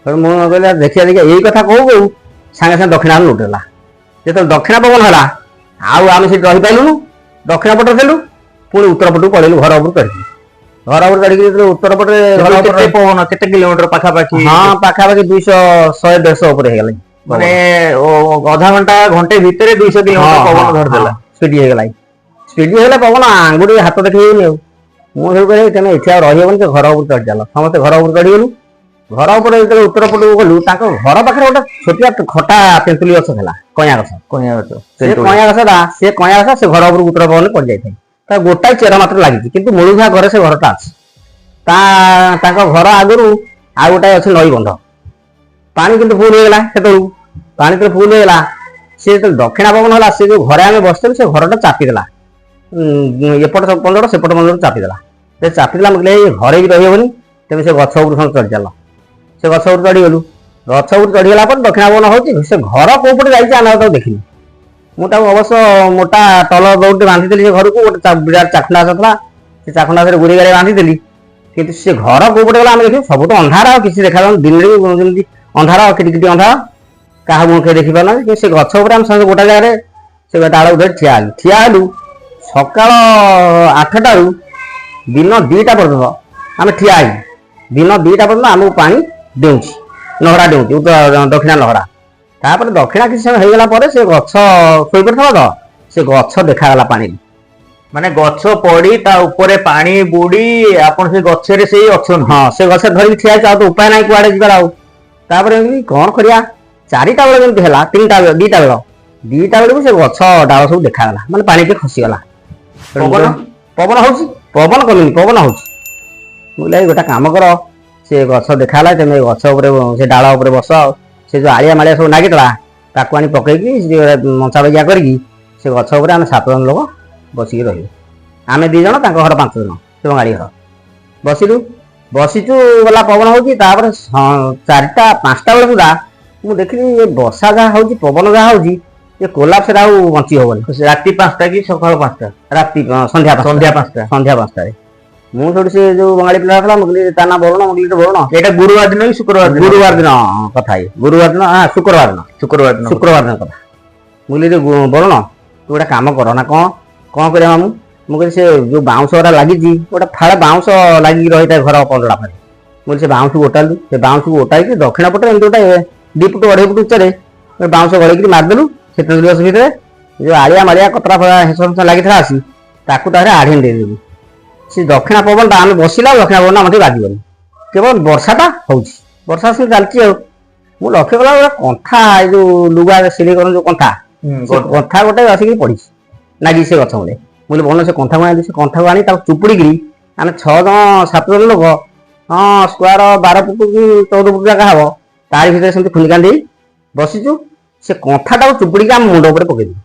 ତେଣୁ ମୁଁ କହିଲି ଦେଖିବା ଦେଖିବା। ଏଇ କଥା କହୁ କହୁ ସାଙ୍ଗେ ସାଙ୍ଗେ ଦକ୍ଷିଣା ଲୁଟିଲା। ଯେତେବେଳେ ଦକ୍ଷିଣା ପବନ ହେଲା, ଆଉ ଆମେ ସେଠି ରହିପାରିଲୁନୁ। ଦକ୍ଷିଣ ପଟରେ ଥିଲୁ, ପୁଣି ଉତ୍ତର ପଟକୁ ପଳେଇଲୁ, ଘର ଉପରକୁ ଚଢିକି। ଘର ଉପରୁ ଚଢିକି ଯେତେବେଳେ ଉତ୍ତର ପଟରେ ଘର କେତେ ଉପରେ ପବନ, କେତେ କିଲୋମିଟର ପାଖାପାଖି? ହଁ, ପାଖାପାଖି 200, 100, 150 ଉପରେ ହେଇଗଲାଣି। ମାନେ ଅଧା ଘଣ୍ଟା ଘଣ୍ଟେ ଭିତରେ 200 କିଲୋମିଟର ପବନ ଧରିଦେଲା। ସ୍ପିଡ ହେଇଗଲା। ସ୍ପିଡ ହେଇଗଲା ପବନ, ଆଙ୍ଗୁଠି ହାତ ଦେଖେଇ ହେଇନି ଆଉ। ମୁଁ ସବୁ କହିଲି, ତମେ ଏଠି ଆଉ ରହିହବନି, ସେ ଘର ଉପରୁ ଚଢି ଚାଲ। ସମସ୍ତେ ଘର ଉପରୁ ଚଢିଗଲୁ। ଘର ଉପରେ ଯେତେବେଳେ ଉତ୍ତର ପଟକୁ ଗଲୁ, ତାଙ୍କ ଘର ପାଖରେ ଗୋଟେ ଛୋଟିଆ ଖଟା ତେନ୍ତୁଳି ଗଛ ଥିଲା, କଇଁଆ ଗଛ। କଇଁଆ ଗଛ। ସେ ତେନ୍ତୁଳି। କଇଁଆ ଗଛଟା, ସେ କଇଁଆ ଗଛ ସେ ଘର ଉପରକୁ ଉତ୍ତର ପବନରେ ପଡିଯାଇଥାଏ। ତା ଗୋଟାଏ ଚେର ମାତ୍ର ଲାଗିଛି, କିନ୍ତୁ ମୂଳୁଝା ଘରେ ସେ ଘରଟା ଅଛି। ତାଙ୍କ ଘର ଆଗରୁ ଆଉ ଗୋଟାଏ ଅଛି ନଈ ବନ୍ଧ। ପାଣି କିନ୍ତୁ ଫୁଲ ହେଇଗଲା ସେତେବେଳକୁ। ପାଣି ଯେତେବେଳେ ଫୁଲ ହେଇଗଲା, ସେ ଯେତେବେଳେ ଦକ୍ଷିଣା ପବନ ହେଲା, ସେ ଯୋଉ ଘରେ ଆମେ ବସିଥିଲୁ, ସେ ଘରଟା ଚାପିଦେଲା। ଏପଟ ପନ୍ଦର ସେପଟ ପନ୍ଦର ଚାପିଦେଲା। ସେ ଚାପିଦେଲା, ମୁଁ କହିଲି, ଏଇ ଘରେ ବି ରହିହବନି, ତେବେ ସେ ଗଛ ଉପରୁ ସମସ୍ତେ ଚଢି ଚାଲ। ସେ ଗଛ ଉପରୁ ଚଢିଗଲୁ। ଗଛ ଉପରୁ ଚଢିଗଲା ପରେ ଦକ୍ଷିଣା ପବନ ହଉଛି, ସେ ଘର କୋଉ ପଟେ ଯାଇଛି ଆମେ ଆଉ ତାକୁ ଦେଖିନୁ। ମୁଁ ତାକୁ ଅବଶ୍ୟ ମୋଟା ତଲ ଦଉଟେ ବାନ୍ଧିଥିଲି ସେ ଘରକୁ, ଗୋଟେ ବିରାଟ ଚାଖୁଣ୍ଡା ଗଛ ଥିଲା, ସେ ଚାଖୁଣ୍ଡା ଗଛରେ ଗୁରେଇ ଗାରେଇ ବାନ୍ଧିଥିଲି। କିନ୍ତୁ ସେ ଘର କୋଉ ପଟେ ଗଲା ଆମେ ଦେଖିବୁ, ସବୁ ତ ଅନ୍ଧାର, ଆଉ କିଛି ଦେଖାଯାଉନି। ଦିନରେ ବି ଯେମିତି ଅନ୍ଧାର, କିଟି କିଟି ଅନ୍ଧାର, କାହା ମୁହଁ କେହି ଦେଖିପାରୁନାହାନ୍ତି। କିନ୍ତୁ ସେ ଗଛ ଉପରେ ଆମେ ସମସ୍ତେ ଗୋଟେ ଜାଗାରେ ସେ ଡାଳକୁ ଧରି ଠିଆ ହେଲୁ। ଠିଆ ହେଲୁ ସକାଳ 8ଟାରୁ ଦିନ 2ଟା ପର୍ଯ୍ୟନ୍ତ ଆମେ ଠିଆ ହେଇଛୁ। ଦିନ 2ଟା ପର୍ଯ୍ୟନ୍ତ ଆମକୁ ପାଣି ଡେଉଁଛି, ନହଡ଼ା ଡେଉଁଛି, ଉତ୍ତର ଦକ୍ଷିଣା ନହଡ଼ା। ତାପରେ ଦକ୍ଷିଣା କିଛି ସମୟ ହେଇଗଲା ପରେ ସେ ଗଛ ଶୋଇପଡ଼ିଥିଲା ତ, ସେ ଗଛ ଦେଖାଗଲା ପାଣିରେ। ମାନେ ଗଛ ପଡି ତା ଉପରେ ପାଣି ବୁଡି ଆପଣ ସେ ଗଛରେ ସେଇ ଅଛନ୍ତି? ହଁ, ସେ ଗଛ ଧରିକି ଠିଆ ହେଇଛି, ଆଉ ତ ଉପାୟ ନାହିଁ କୁଆଡେ ଯିବାର ଆଉ। ତାପରେ ଏମିତି କଣ କରିବା, 4ଟା ବେଳେ ଯେମିତି ହେଲା, 3ଟା ବେଳେ, 2ଟା ବେଳ, 2ଟା ବେଳକୁ ସେ ଗଛ ଡାଳ ସବୁ ଦେଖାଗଲା, ମାନେ ପାଣି ଟିକେ ଖସିଗଲା। ପବନ? ପବନ ହଉଛି, ପବନ କମିନି, ପବନ ହଉଛି। ମୁଁ କହିଲି, ଏଇ ଗୋଟେ କାମ କର, ସେ ଗଛ ଦେଖାଗଲା, ତମେ ଗଛ ଉପରେ ସେ ଡାଳ ଉପରେ ବସ। ଆଉ ସେ ଯୋଉ ଆଳିଆ ମାଳିଆ ସବୁ ନାଗିଥିଲା, ତାକୁ ଆଣି ପକେଇକି ସେ ମଞ୍ଚା ବାଗିଆ କରିକି ସେ ଗଛ ଉପରେ ଆମେ 7 ଜଣ ଲୋକ ବସିକି ରହିଲୁ। ଆମେ 2 ଜଣ, ତାଙ୍କ ଘର 5 ଜଣ, ସେ ବଙ୍ଗାଳୀ ଘର। ବସିଲୁ, ବସିଛୁ, ଗଲା ପବନ ହଉଛି। ତାପରେ 4ଟା 5ଟା ବେଳେ ସୁଦ୍ଧା ମୁଁ ଦେଖିଲି, ଏ ବର୍ଷା ଯାହା ହଉଛି, ପବନ ଯାହା ହଉଛି, ଏ କୋଲାପସରେ ଆଉ ବଞ୍ଚି ହବନି। ରାତି 5ଟା କି ସକାଳ 5ଟା? ରାତି, ସନ୍ଧ୍ୟା 5ଟା। ସନ୍ଧ୍ୟା 5ଟା। ସନ୍ଧ୍ୟା 5ଟାରେ ମୁଁ ସେଠୁ ସେ ଯୋଉ ବଙ୍ଗାଳୀ ପିଲା ଥିଲା, ମୁଁ କହିଲି, ତା ନାଁ ବରୁଣ, ମୁଁ କହିଲି, ବରୁଣ। ଏଇଟା ଗୁରୁବାର ଦିନ କି ଶୁକ୍ରବାର ଦିନ? ଗୁରୁବାର ଦିନ କଥା ଇଏ, ଗୁରୁବାର ଦିନ, ହଁ, ଶୁକ୍ରବାର ଦିନ। ଶୁକ୍ରବାର ଦିନ। ଶୁକ୍ରବାର ଦିନ କଥା। ମୁଁ କହିଲି, ବରୁଣ, ତୁ ଗୋଟେ କାମ କର ନା। କଣ କଣ କରିବା ମାମୁଁ? ମୁଁ କହିଲି, ସେ ଯୋଉ ବାଉଁଶ ଗୁରା ଲାଗିଛି, ଗୋଟେ ଫାଳେ ବାଉଁଶ ଲାଗିକି ରହିଥାଏ ଘର ପଞ୍ଜଡ଼ା ପାଖରେ। ମୁଁ କହିଲି, ସେ ବାଉଁଶକୁ ଓଟାଲୁ। ସେ ବାଉଁଶକୁ ଓଟାଇକି ଦକ୍ଷିଣ ପଟରେ ଏମିତି ଗୋଟେ 2 ଫୁଟ 2.5 ଫୁଟ ଉଚ୍ଚରେ ଗୋଟେ ବାଉଁଶ ଗଳେଇକିରି ମାରିଦେଲୁ। ସେ ତେନ୍ତୁଳି ଗଛ ଭିତରେ ଯୋଉ ଆଳିଆ ମାଳିଆ କତରା ଫତରା ହେଁସ ଫେଁସ ଲାଗିଥିଲା ଆସି, ତାକୁ ତାରେ ଆଢେଇ ଦେଇଦେଲୁ। ସେ ଦକ୍ଷିଣା ପବନଟା ଆମେ ବସିଲା, ଦକ୍ଷିଣା ପବନ ଆମ ବାଜିବନି। କେବଳ ବର୍ଷାଟା ହଉଛି, ବର୍ଷା ସେମିତି ଚାଲିଛି। ଆଉ ମୁଁ ଲକ୍ଷ୍ୟ କଲା, ଗୋଟେ କନ୍ଥା, ଏଇ ଯୋଉ ଲୁଗା ସିଲେଇ କରନ୍ତି ଯୋଉ କନ୍ଥା, ସେ କନ୍ଥା ଗୋଟେ ଆସିକି ପଡିଛି ନାଗି ସେ ଗଛ ମୂଳେ। ମୁଁ କହିଲି, ଭଲ, ସେ କନ୍ଥାକୁ ଆଣି, ସେ କନ୍ଥାକୁ ଆଣି ତାକୁ ଚୁପୁଡ଼ିକିରି ଆମେ 6 ଜଣ 7 ଜଣ ଲୋକ, ହଁ, ସ୍କୋୟାର 12 ଫୁଟ କି 14 ଫୁଟ ଜାଗା ହବ, ତାରି ଭିତରେ ସେମିତି ଖୁନ୍ଦି କାନ୍ଦି ବସିଛୁ। ସେ କନ୍ଥାଟାକୁ ଚୁପୁଡ଼ିକି ଆମ ମୁଣ୍ଡ ଉପରେ ପକେଇଦେଲୁ।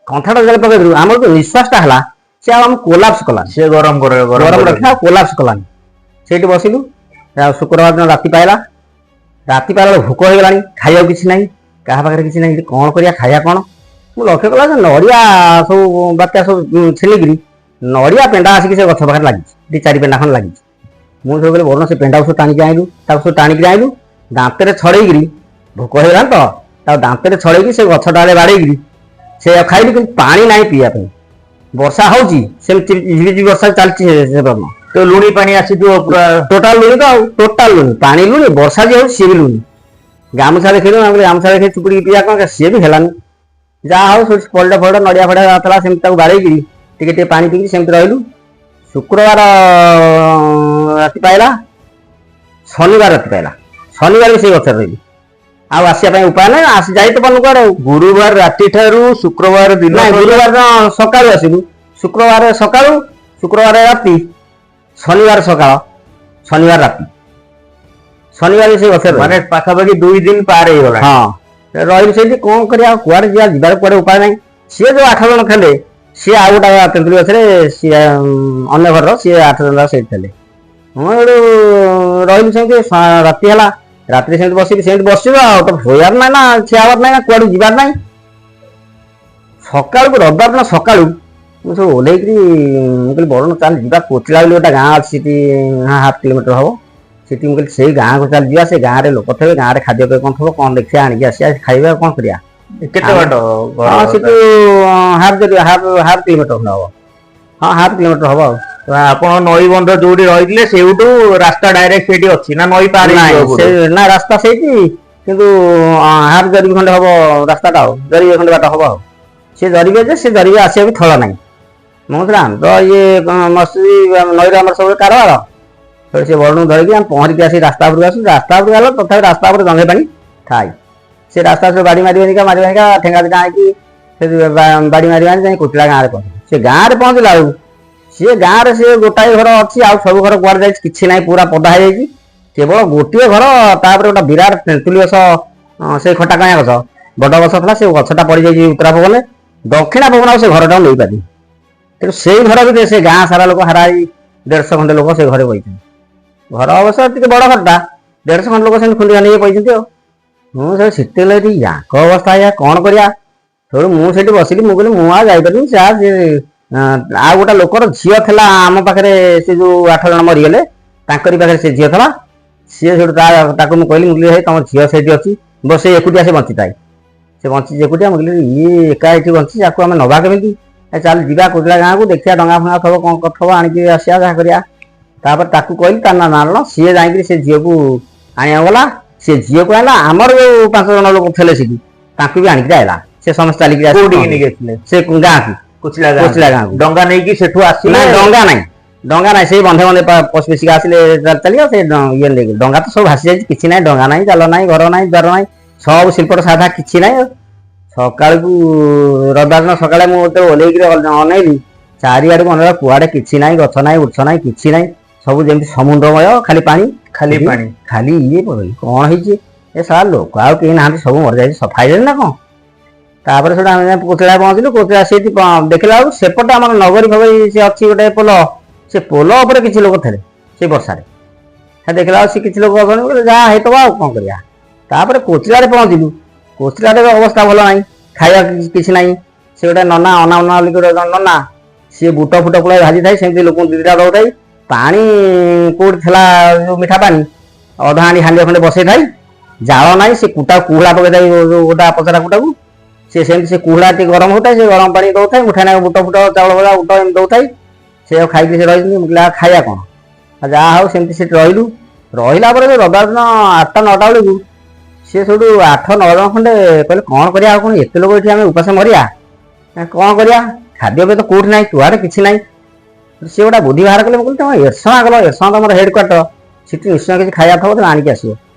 କନ୍ଥାଟା ଯେତେବେଳେ ପକେଇଦେଲୁ, ଆମର ଯୋଉ ନିଶ୍ୱାସଟା ହେଲା, ସେ ଆଉ ଆମକୁ କୋଲାପ୍ସ କଲାନି। ସେ ଗରମ କରେ। ଗରମ ଗରମ। ରଖିଲା, ଆଉ କୋଲାପ୍ସ କଲାନି। ସେଇଠି ବସିଲୁ। ଆଉ ଶୁକ୍ରବାର ଦିନ ରାତି ପାଇଲା। ରାତି ପାଇଲା ବେଳକୁ ଭୋକ ହେଇଗଲାଣି, ଖାଇବାକୁ କିଛି ନାହିଁ, କାହା ପାଖରେ କିଛି ନାହିଁ। କଣ କରିବା, ଖାଇବା କଣ? ମୁଁ ଲକ୍ଷ୍ୟ କଲା ଯେ ନଡ଼ିଆ ସବୁ ବାତ୍ୟା ସବୁ ଛିଲିକିରି ନଡ଼ିଆ ପେଣ୍ଡା ଆସିକି ସେ ଗଛ ପାଖରେ ଲାଗିଛି, 2 4 ପେଣ୍ଡା ଖଣ୍ଡେ ଲାଗିଛି। ମୁଁ ସବୁ କହିଲି, ବରୁଣ, ସେ ପେଣ୍ଡାକୁ ସବୁ ଟାଣିକି ଆଣିଲୁ। ତାକୁ ସବୁ ଟାଣିକିରି ଆଣିଲୁ, ଦାନ୍ତରେ ଛଡ଼େଇକିରି, ଭୋକ ହେଇଗଲାଣି ତ, ତାକୁ ଦାନ୍ତରେ ଛଡ଼େଇକି ସେ ଗଛ ଡାଳେ ବାଡ଼େଇକିରି ସେ ଖାଇଲି। କିନ୍ତୁ ପାଣି ନାହିଁ ପିଇବା ପାଇଁ। ବର୍ଷା ହଉଛି ସେମିତି, ଝିପି ଝିପି ବର୍ଷା ଚାଲିଛି ସେ ପର୍ଯ୍ୟନ୍ତ। ତ ଲୁଣି ପାଣି ଆସିଥିବ ପୁରା। ଟୋଟାଲ ଲୁଣି ତ, ଆଉ ଟୋଟାଲ ଲୁଣି ପାଣି, ଲୁଣି ବର୍ଷା ଯିଏ ହଉଛି ସିଏ ବି ଲୁଣି। ଗାମୁଛା ଦେଖେଇଲୁ, ଆମେ କହିଲୁ, ଗାମୁଛା ଦେଖେଇ ଚୁପୁଡ଼ିକି ପିଇବା କଣ, ସିଏ ବି ହେଲାନି। ଯାହା ହଉ, ସେଠି ପଲଟା ଫଲଟା ନଡ଼ିଆ ଫଡ଼ିଆ ଯାହା ଥିଲା, ସେମିତି ତାକୁ ବାଡ଼େଇକିରି ଟିକେ ଟିକେ ପାଣି ପିଇକି ସେମିତି ରହିଲୁ। ଶୁକ୍ରବାର ରାତି ପାଇଲା, ଶନିବାର ରାତି ପାଇଲା, ଶନିବାର ବି ସେଇ ଗଛରେ ରହିଲି। ଆଉ ଆସିବା ପାଇଁ ଉପାୟ ନାହିଁ, ଆସି ଯାଇ ତ ପାରୁନୁ କୁଆଡ଼େ ଆଉ। ଗୁରୁବାର ରାତି ଠାରୁ ଶୁକ୍ରବାର ଦିନ? ନାଇଁ, ଗୁରୁବାର ଦିନ ସକାଳୁ ଆସିଲୁ। ଶୁକ୍ରବାର ସକାଳୁ, ଶୁକ୍ରବାର ରାତି, ଶନିବାର ସକାଳ, ଶନିବାର ରାତି, ଶନିବାର ବି ସେଇ ଗଛରେ ରହିଲୁ। ମାନେ ପାଖାପାଖି 2 ଦିନ ପାର ହେଇଗଲାଣି। ହଁ, ରହିଲୁ ସେଇଠି। କଣ କରିବା ଆଉ, କୁଆଡେ ଯିବା, ଯିବାର କୁଆଡେ ଉପାୟ ନାହିଁ। ସିଏ ଯୋଉ 8 ଜଣ ଥିଲେ, ସିଏ ଆଉ ଗୋଟେ ତେନ୍ତୁଳି ଗଛରେ, ସିଏ ଅନ୍ୟ ଘରର, ସିଏ 8 ଜଣ ଯାକ ସେଇଠି ଥିଲେ। ମୁଁ ଏଠୁ ରହିଲୁ ସେମିତି। ରାତି ହେଲା, ରାତିରେ ସେମିତି ବସିକି, ସେମିତି ବସିବୁ, ଆଉ ତ ଶୋଇବାର ନାହିଁ ନା ଠିଆ ହବାର ନାହିଁ ନା କୁଆଡୁ ଯିବାର ନାହିଁ। ସକାଳକୁ, ରବିବାର ଦିନ ସକାଳୁ ମୁଁ ସବୁ ଓହ୍ଲେଇକିରି ମୁଁ କହିଲି, ବରୁଣ, ଚାଲ ଯିବା କୋଚିଳା ବୋଲି ଗୋଟେ ଗାଁ ଅଛି ସେଠି, ହାଫ୍ କିଲୋମିଟର ହବ ସେଠି। ମୁଁ କହିଲି, ସେଇ ଗାଁକୁ ଚାଲ ଯିବା, ସେ ଗାଁରେ ଲୋକ ଥିବେ, ଗାଁରେ ଖାଦ୍ୟପେୟ କଣ ଥିବ କଣ ଦେଖିବା, ଆଣିକି ଆସିବା ଖାଇବା, କଣ କରିବା। କେତେ ବାଟ ଘର? ହଁ, ସେଠୁ ହାଫ୍ ହାଫ୍ ହାଫ୍ କିଲୋମିଟର ଖଣ୍ଡେ ହବ। ହଁ, ହାଫ୍ କିଲୋମିଟର ହବ ଆଉ। ତ ଆପଣ ନଈ ବନ୍ଧ ଯୋଉଠି ରହିଥିଲେ, ସେଇଠୁ ରାସ୍ତା ଡାଇରେକ୍ଟ ସେଇଠି ଅଛି ନା ନଈ ପାର ନାଇଁ। ହେଇଯିବାକୁ ସେ ପଡିବ? ନା, ରାସ୍ତା ସେଇଠି। କିନ୍ତୁ ହାଫ ଜରିବି ଖଣ୍ଡେ ହବ ରାସ୍ତାଟା, ଆଉ ଜରିବେ ଖଣ୍ଡେ ବାଟ ହବ। ଆଉ ସେ ଜରିବେ ଯେ ସେ ଜରିବେ ଆସିବାକୁ ଥଳ ନାହିଁ। ମୁଁ କହିଲି ଆମେ ତ ଇଏ ମତ୍ସ୍ୟଜୀବୀ, ନଈରେ ଆମର ସବୁବେଳେ କାରବାର। ସେଠୁ ସେ ବରୁଣକୁ ଧରିକି ଆମେ ପହଁରିକି ଆସି ରାସ୍ତା ଉପରକୁ ଆସୁ। ରାସ୍ତା ଉପରକୁ ଗଲା, ତଥାପି ରାସ୍ତା ଉପରେ ଜଙ୍ଘେ ପାଣି ଥାଏ। ସେ ରାସ୍ତା ସବୁ ବାଡ଼ି ମାରି ମାରିକା ମାରି ମାରିକା ଠେଙ୍ଗା ଦିଟା ଆଣିକି ସେ ବାଡ଼ି ମାରି ମାରି ଯାଇ କୋଚିଳା ଗାଁରେ ପହଞ୍ଚିଲେ। ସେ ଗାଁରେ ପହଞ୍ଚିଲା ବେଳକୁ ସିଏ ଗାଁରେ ସିଏ ଗୋଟାଏ ଘର ଅଛି, ଆଉ ସବୁ ଘର କୁଆଡ଼େ ଯାଇଛି, କିଛି ନାହିଁ, ପୁରା ପଦା ହେଇଯାଇଛି। କେବଳ ଗୋଟିଏ ଘର, ତାପରେ ଗୋଟେ ବିରାଟ ତେନ୍ତୁଳି ଗଛ, ସେଇ ଖଟା କଇଁଆ ଗଛ, ବଡ ଗଛ ଥିଲା। ସେ ଗଛଟା ପଡିଯାଇଛି ଉତ୍ତରା ପବନରେ, ଦକ୍ଷିଣା ପବନ ଆଉ ସେ ଘରଟାକୁ ନେଇପାରିନି। ତେଣୁ ସେଇ ଘର ଭିତରେ ସେ ଗାଁ ସାରା ଲୋକ ହାରାହାରି 150 ଖଣ୍ଡେ ଲୋକ ସେ ଘରେ ବଇଛନ୍ତି। ଘର ଅବଶ୍ୟ ଟିକେ ବଡ ଘରଟା, 150 ଖଣ୍ଡେ ଲୋକ ସେମିତି ଖୁଣ୍ଡି ନେଇ ବଇଛନ୍ତି। ଆଉ ମୁଁ ସେ ଶୀତଲ ୟାଙ୍କ ଅବସ୍ଥା ଏଇଆ, କଣ କରିବା? ତେଣୁ ମୁଁ ସେଠି ବସିଲି। ମୁଁ କହିଲି ମୁଁ ଆଉ ଯାଇପାରିବିନି। ସେ ଆଉ ଗୋଟେ ଲୋକର ଝିଅ ଥିଲା ଆମ ପାଖରେ, ସେ ଯୋଉ 8 ଜଣ ମରିଗଲେ ତାଙ୍କରି ପାଖରେ ସେ ଝିଅ ଥିଲା। ସିଏ ସେଠୁ ତାକୁ ମୁଁ କହିଲି, ମୁଁ କହିଲି, ହେଇ ତମ ଝିଅ ସେଇଠି ଅଛି, ବସେ, ଏକୁଟିଆ ସେ ବଞ୍ଚିଥାଏ, ସେ ବଞ୍ଚିଛି ଏକୁଟିଆ। ମୁଁ କହିଲି ଇଏ ଏକା ଏଠି ବଞ୍ଚିଛି, ଆକୁ ଆମେ ନବା କେମିତି? ଏ ଚାଲ ଯିବା କୋଚିଳା ଗାଁକୁ, ଦେଖିବା ଡଙ୍ଗା ଫଙ୍ଗା ଥବ, କଣ କରିଥିବ, ଆଣିକି ଆସିବା, ଯାହା କରିବା। ତାପରେ ତାକୁ କହିଲି, ତା ନାଁ ନାରଣ। ସିଏ ଯାଇକିରି ସେ ଝିଅକୁ ଆଣିବାକୁ ଗଲା। ସେ ଝିଅକୁ ଆଣିଲା, ଆମର ଯୋଉ 5 ଜଣ ଲୋକ ଥିଲେ ସେଠି ତାଙ୍କୁ ବି ଆଣିକିରି ଆଇଲା। ସେ ସମସ୍ତେ ଚାଲିକିରି କୋଉଠିକି ଆସିଲେ ନେଇକି ଆସିଲେ? ସେ ଗାଁକୁ। କୋଚିଳା ଗାଁ? କୋଚିଳା ଗାଁକୁ। ଡଙ୍ଗା ନେଇକି ସେଠୁ ଆସିଲେ? ନା, ଡଙ୍ଗା ନାହିଁ, ଡଙ୍ଗା ନାହିଁ। ସେଇ ବନ୍ଧେ ବନ୍ଧେ ପଶି ପଶିକି ଆସିଲେ ଚାଲି ଚାଲିକା। ସେ ଇଏ ନେଇକି ଡଙ୍ଗା ତ ସବୁ ଭାସି ଯାଇଛି, କିଛି ନାହିଁ, ଡଙ୍ଗା ନାହିଁ, ଜାଲ ନାହିଁ, ଘର ନାହିଁ, ଦ୍ୱାର ନାହିଁ, ସବୁ ଶିଳ୍ପର ସାଧା କିଛି ନାହିଁ। ଆଉ ସକାଳକୁ ରବିବାର ଦିନ ସକାଳେ ମୁଁ ଯେତେବେଳେ ଓହ୍ଲେଇକିରି ଅନେଇଲି ଚାରିଆଡକୁ, ଅନେଇଲା କୁଆଡେ କିଛି ନାହିଁ, ଗଛ ନାହିଁ, ବୃକ୍ଷ ନାହିଁ, କିଛି ନାହିଁ, ସବୁ ଯେମିତି ସମୁଦ୍ରମୟ, ଖାଲି ପାଣି। ଖାଲି ପାଣି। ଖାଲି ଇଏ କଣ ହେଇଛି ଏ ସାର୍, ଲୋକ ଆଉ କେହି ନାହାନ୍ତି, ସବୁ ମରିଯାଇଛି, ସଫା ହେଇଯାଇଛି ନା କଣ? ତାପରେ ସେଠୁ ଆମେ ଯାଇ କୋଚିଳା ପହଞ୍ଚିଲୁ। କୋଚିଳା ସେଇଠି ଦେଖିଲା ବେଳକୁ ସେପଟେ ଆମର ନଗରୀ ଫଗରୀ ସେ ଅଛି ଗୋଟେ ପୋଲ, ସେ ପୋଲ ଉପରେ କିଛି ଲୋକ ଥିଲେ ସେଇ ବର୍ଷାରେ। ସେ ଦେଖିଲା ବେଳକୁ ସେ କିଛି ଲୋକ ଅଛନ୍ତି। ମୁଁ କହିଲି, ଯାହା ହେଇଥିବ, ଆଉ କଣ କରିବା? ତାପରେ କୋଚିଳାରେ ପହଞ୍ଚିଲୁ। କୋଚିଳାରେ ବି ଅବସ୍ଥା ଭଲ ନାହିଁ, ଖାଇବା କିଛି ନାହିଁ। ସେ ଗୋଟେ ନନା, ଅନା ଅନା ବୋଲି ଗୋଟେ ଜଣେ ନନା, ସିଏ ବୁଟ ଫୁଟ ପୁଳାଏ ଭାଜିଥାଏ, ସେମିତି ଲୋକଙ୍କୁ ଦିଟା ଦଉଥାଏ। ପାଣି କୋଉଠି ଥିଲା, ଯୋଉ ମିଠା ପାଣି ଅଧା ଆଣି ହାଣ୍ଡିଆ ଖଣ୍ଡେ ବସେଇଥାଏ। ଜାଳ ନାହିଁ, ସେ କୁଟା କୁହୁଳା ପକେଇଥାଏ, ଯୋଉ ଗୋଟା ପଚରା କୁଟାକୁ ସେ ସେମିତି ସେ କୁହୁଳା ଟିକେ ଗରମ ହଉଥାଏ, ସେ ଗରମ ପାଣି ଦଉଥାଏ। ମୁଠାଏ ନାଖା ବୁଟ ଫୁଟ, ଚାଉଳ ଭଜା, ବୁଟ ଏମିତି ଦଉଥାଏ। ସେ ଆଉ ଖାଇକି ସେ ରହିଛନ୍ତି। ମୁଁ କହିଲି ଆଉ ଖାଇବା କଣ? ଆଉ ଯାହା ହଉ ସେମିତି ସେଠି ରହିଲୁ। ରହିଲା ପରେ ଯୋଉ ରବିବାର ଦିନ 8ଟା 9ଟା ବେଳକୁ ସିଏ ସେଇଠୁ 8-9 ଜଣ ଖଣ୍ଡେ କହିଲେ, କଣ କରିବା ଆଉ, କଣ ଏତେ ଲୋକ ଏଠି ଆମେ ଉପାସ ମରିବା ନା କଣ କରିବା? ଖାଦ୍ୟପେୟ ତ କୋଉଠି ନାହିଁ, କୁଆଡେ କିଛି ନାହିଁ। ସିଏ ଗୋଟେ ବୁଦ୍ଧି ବାହାର କଲେ। ମୁଁ କହିଲି ତମେ ଏରସମା ଗଲ, ଏରସମା ତମର ହେଡ କ୍ୱାର୍ଟର, ସେଠି ନିଶ୍ଚୟ କିଛି ଖାଇବା ଥିବ, ତମେ ଆଣିକି ଆସିବ।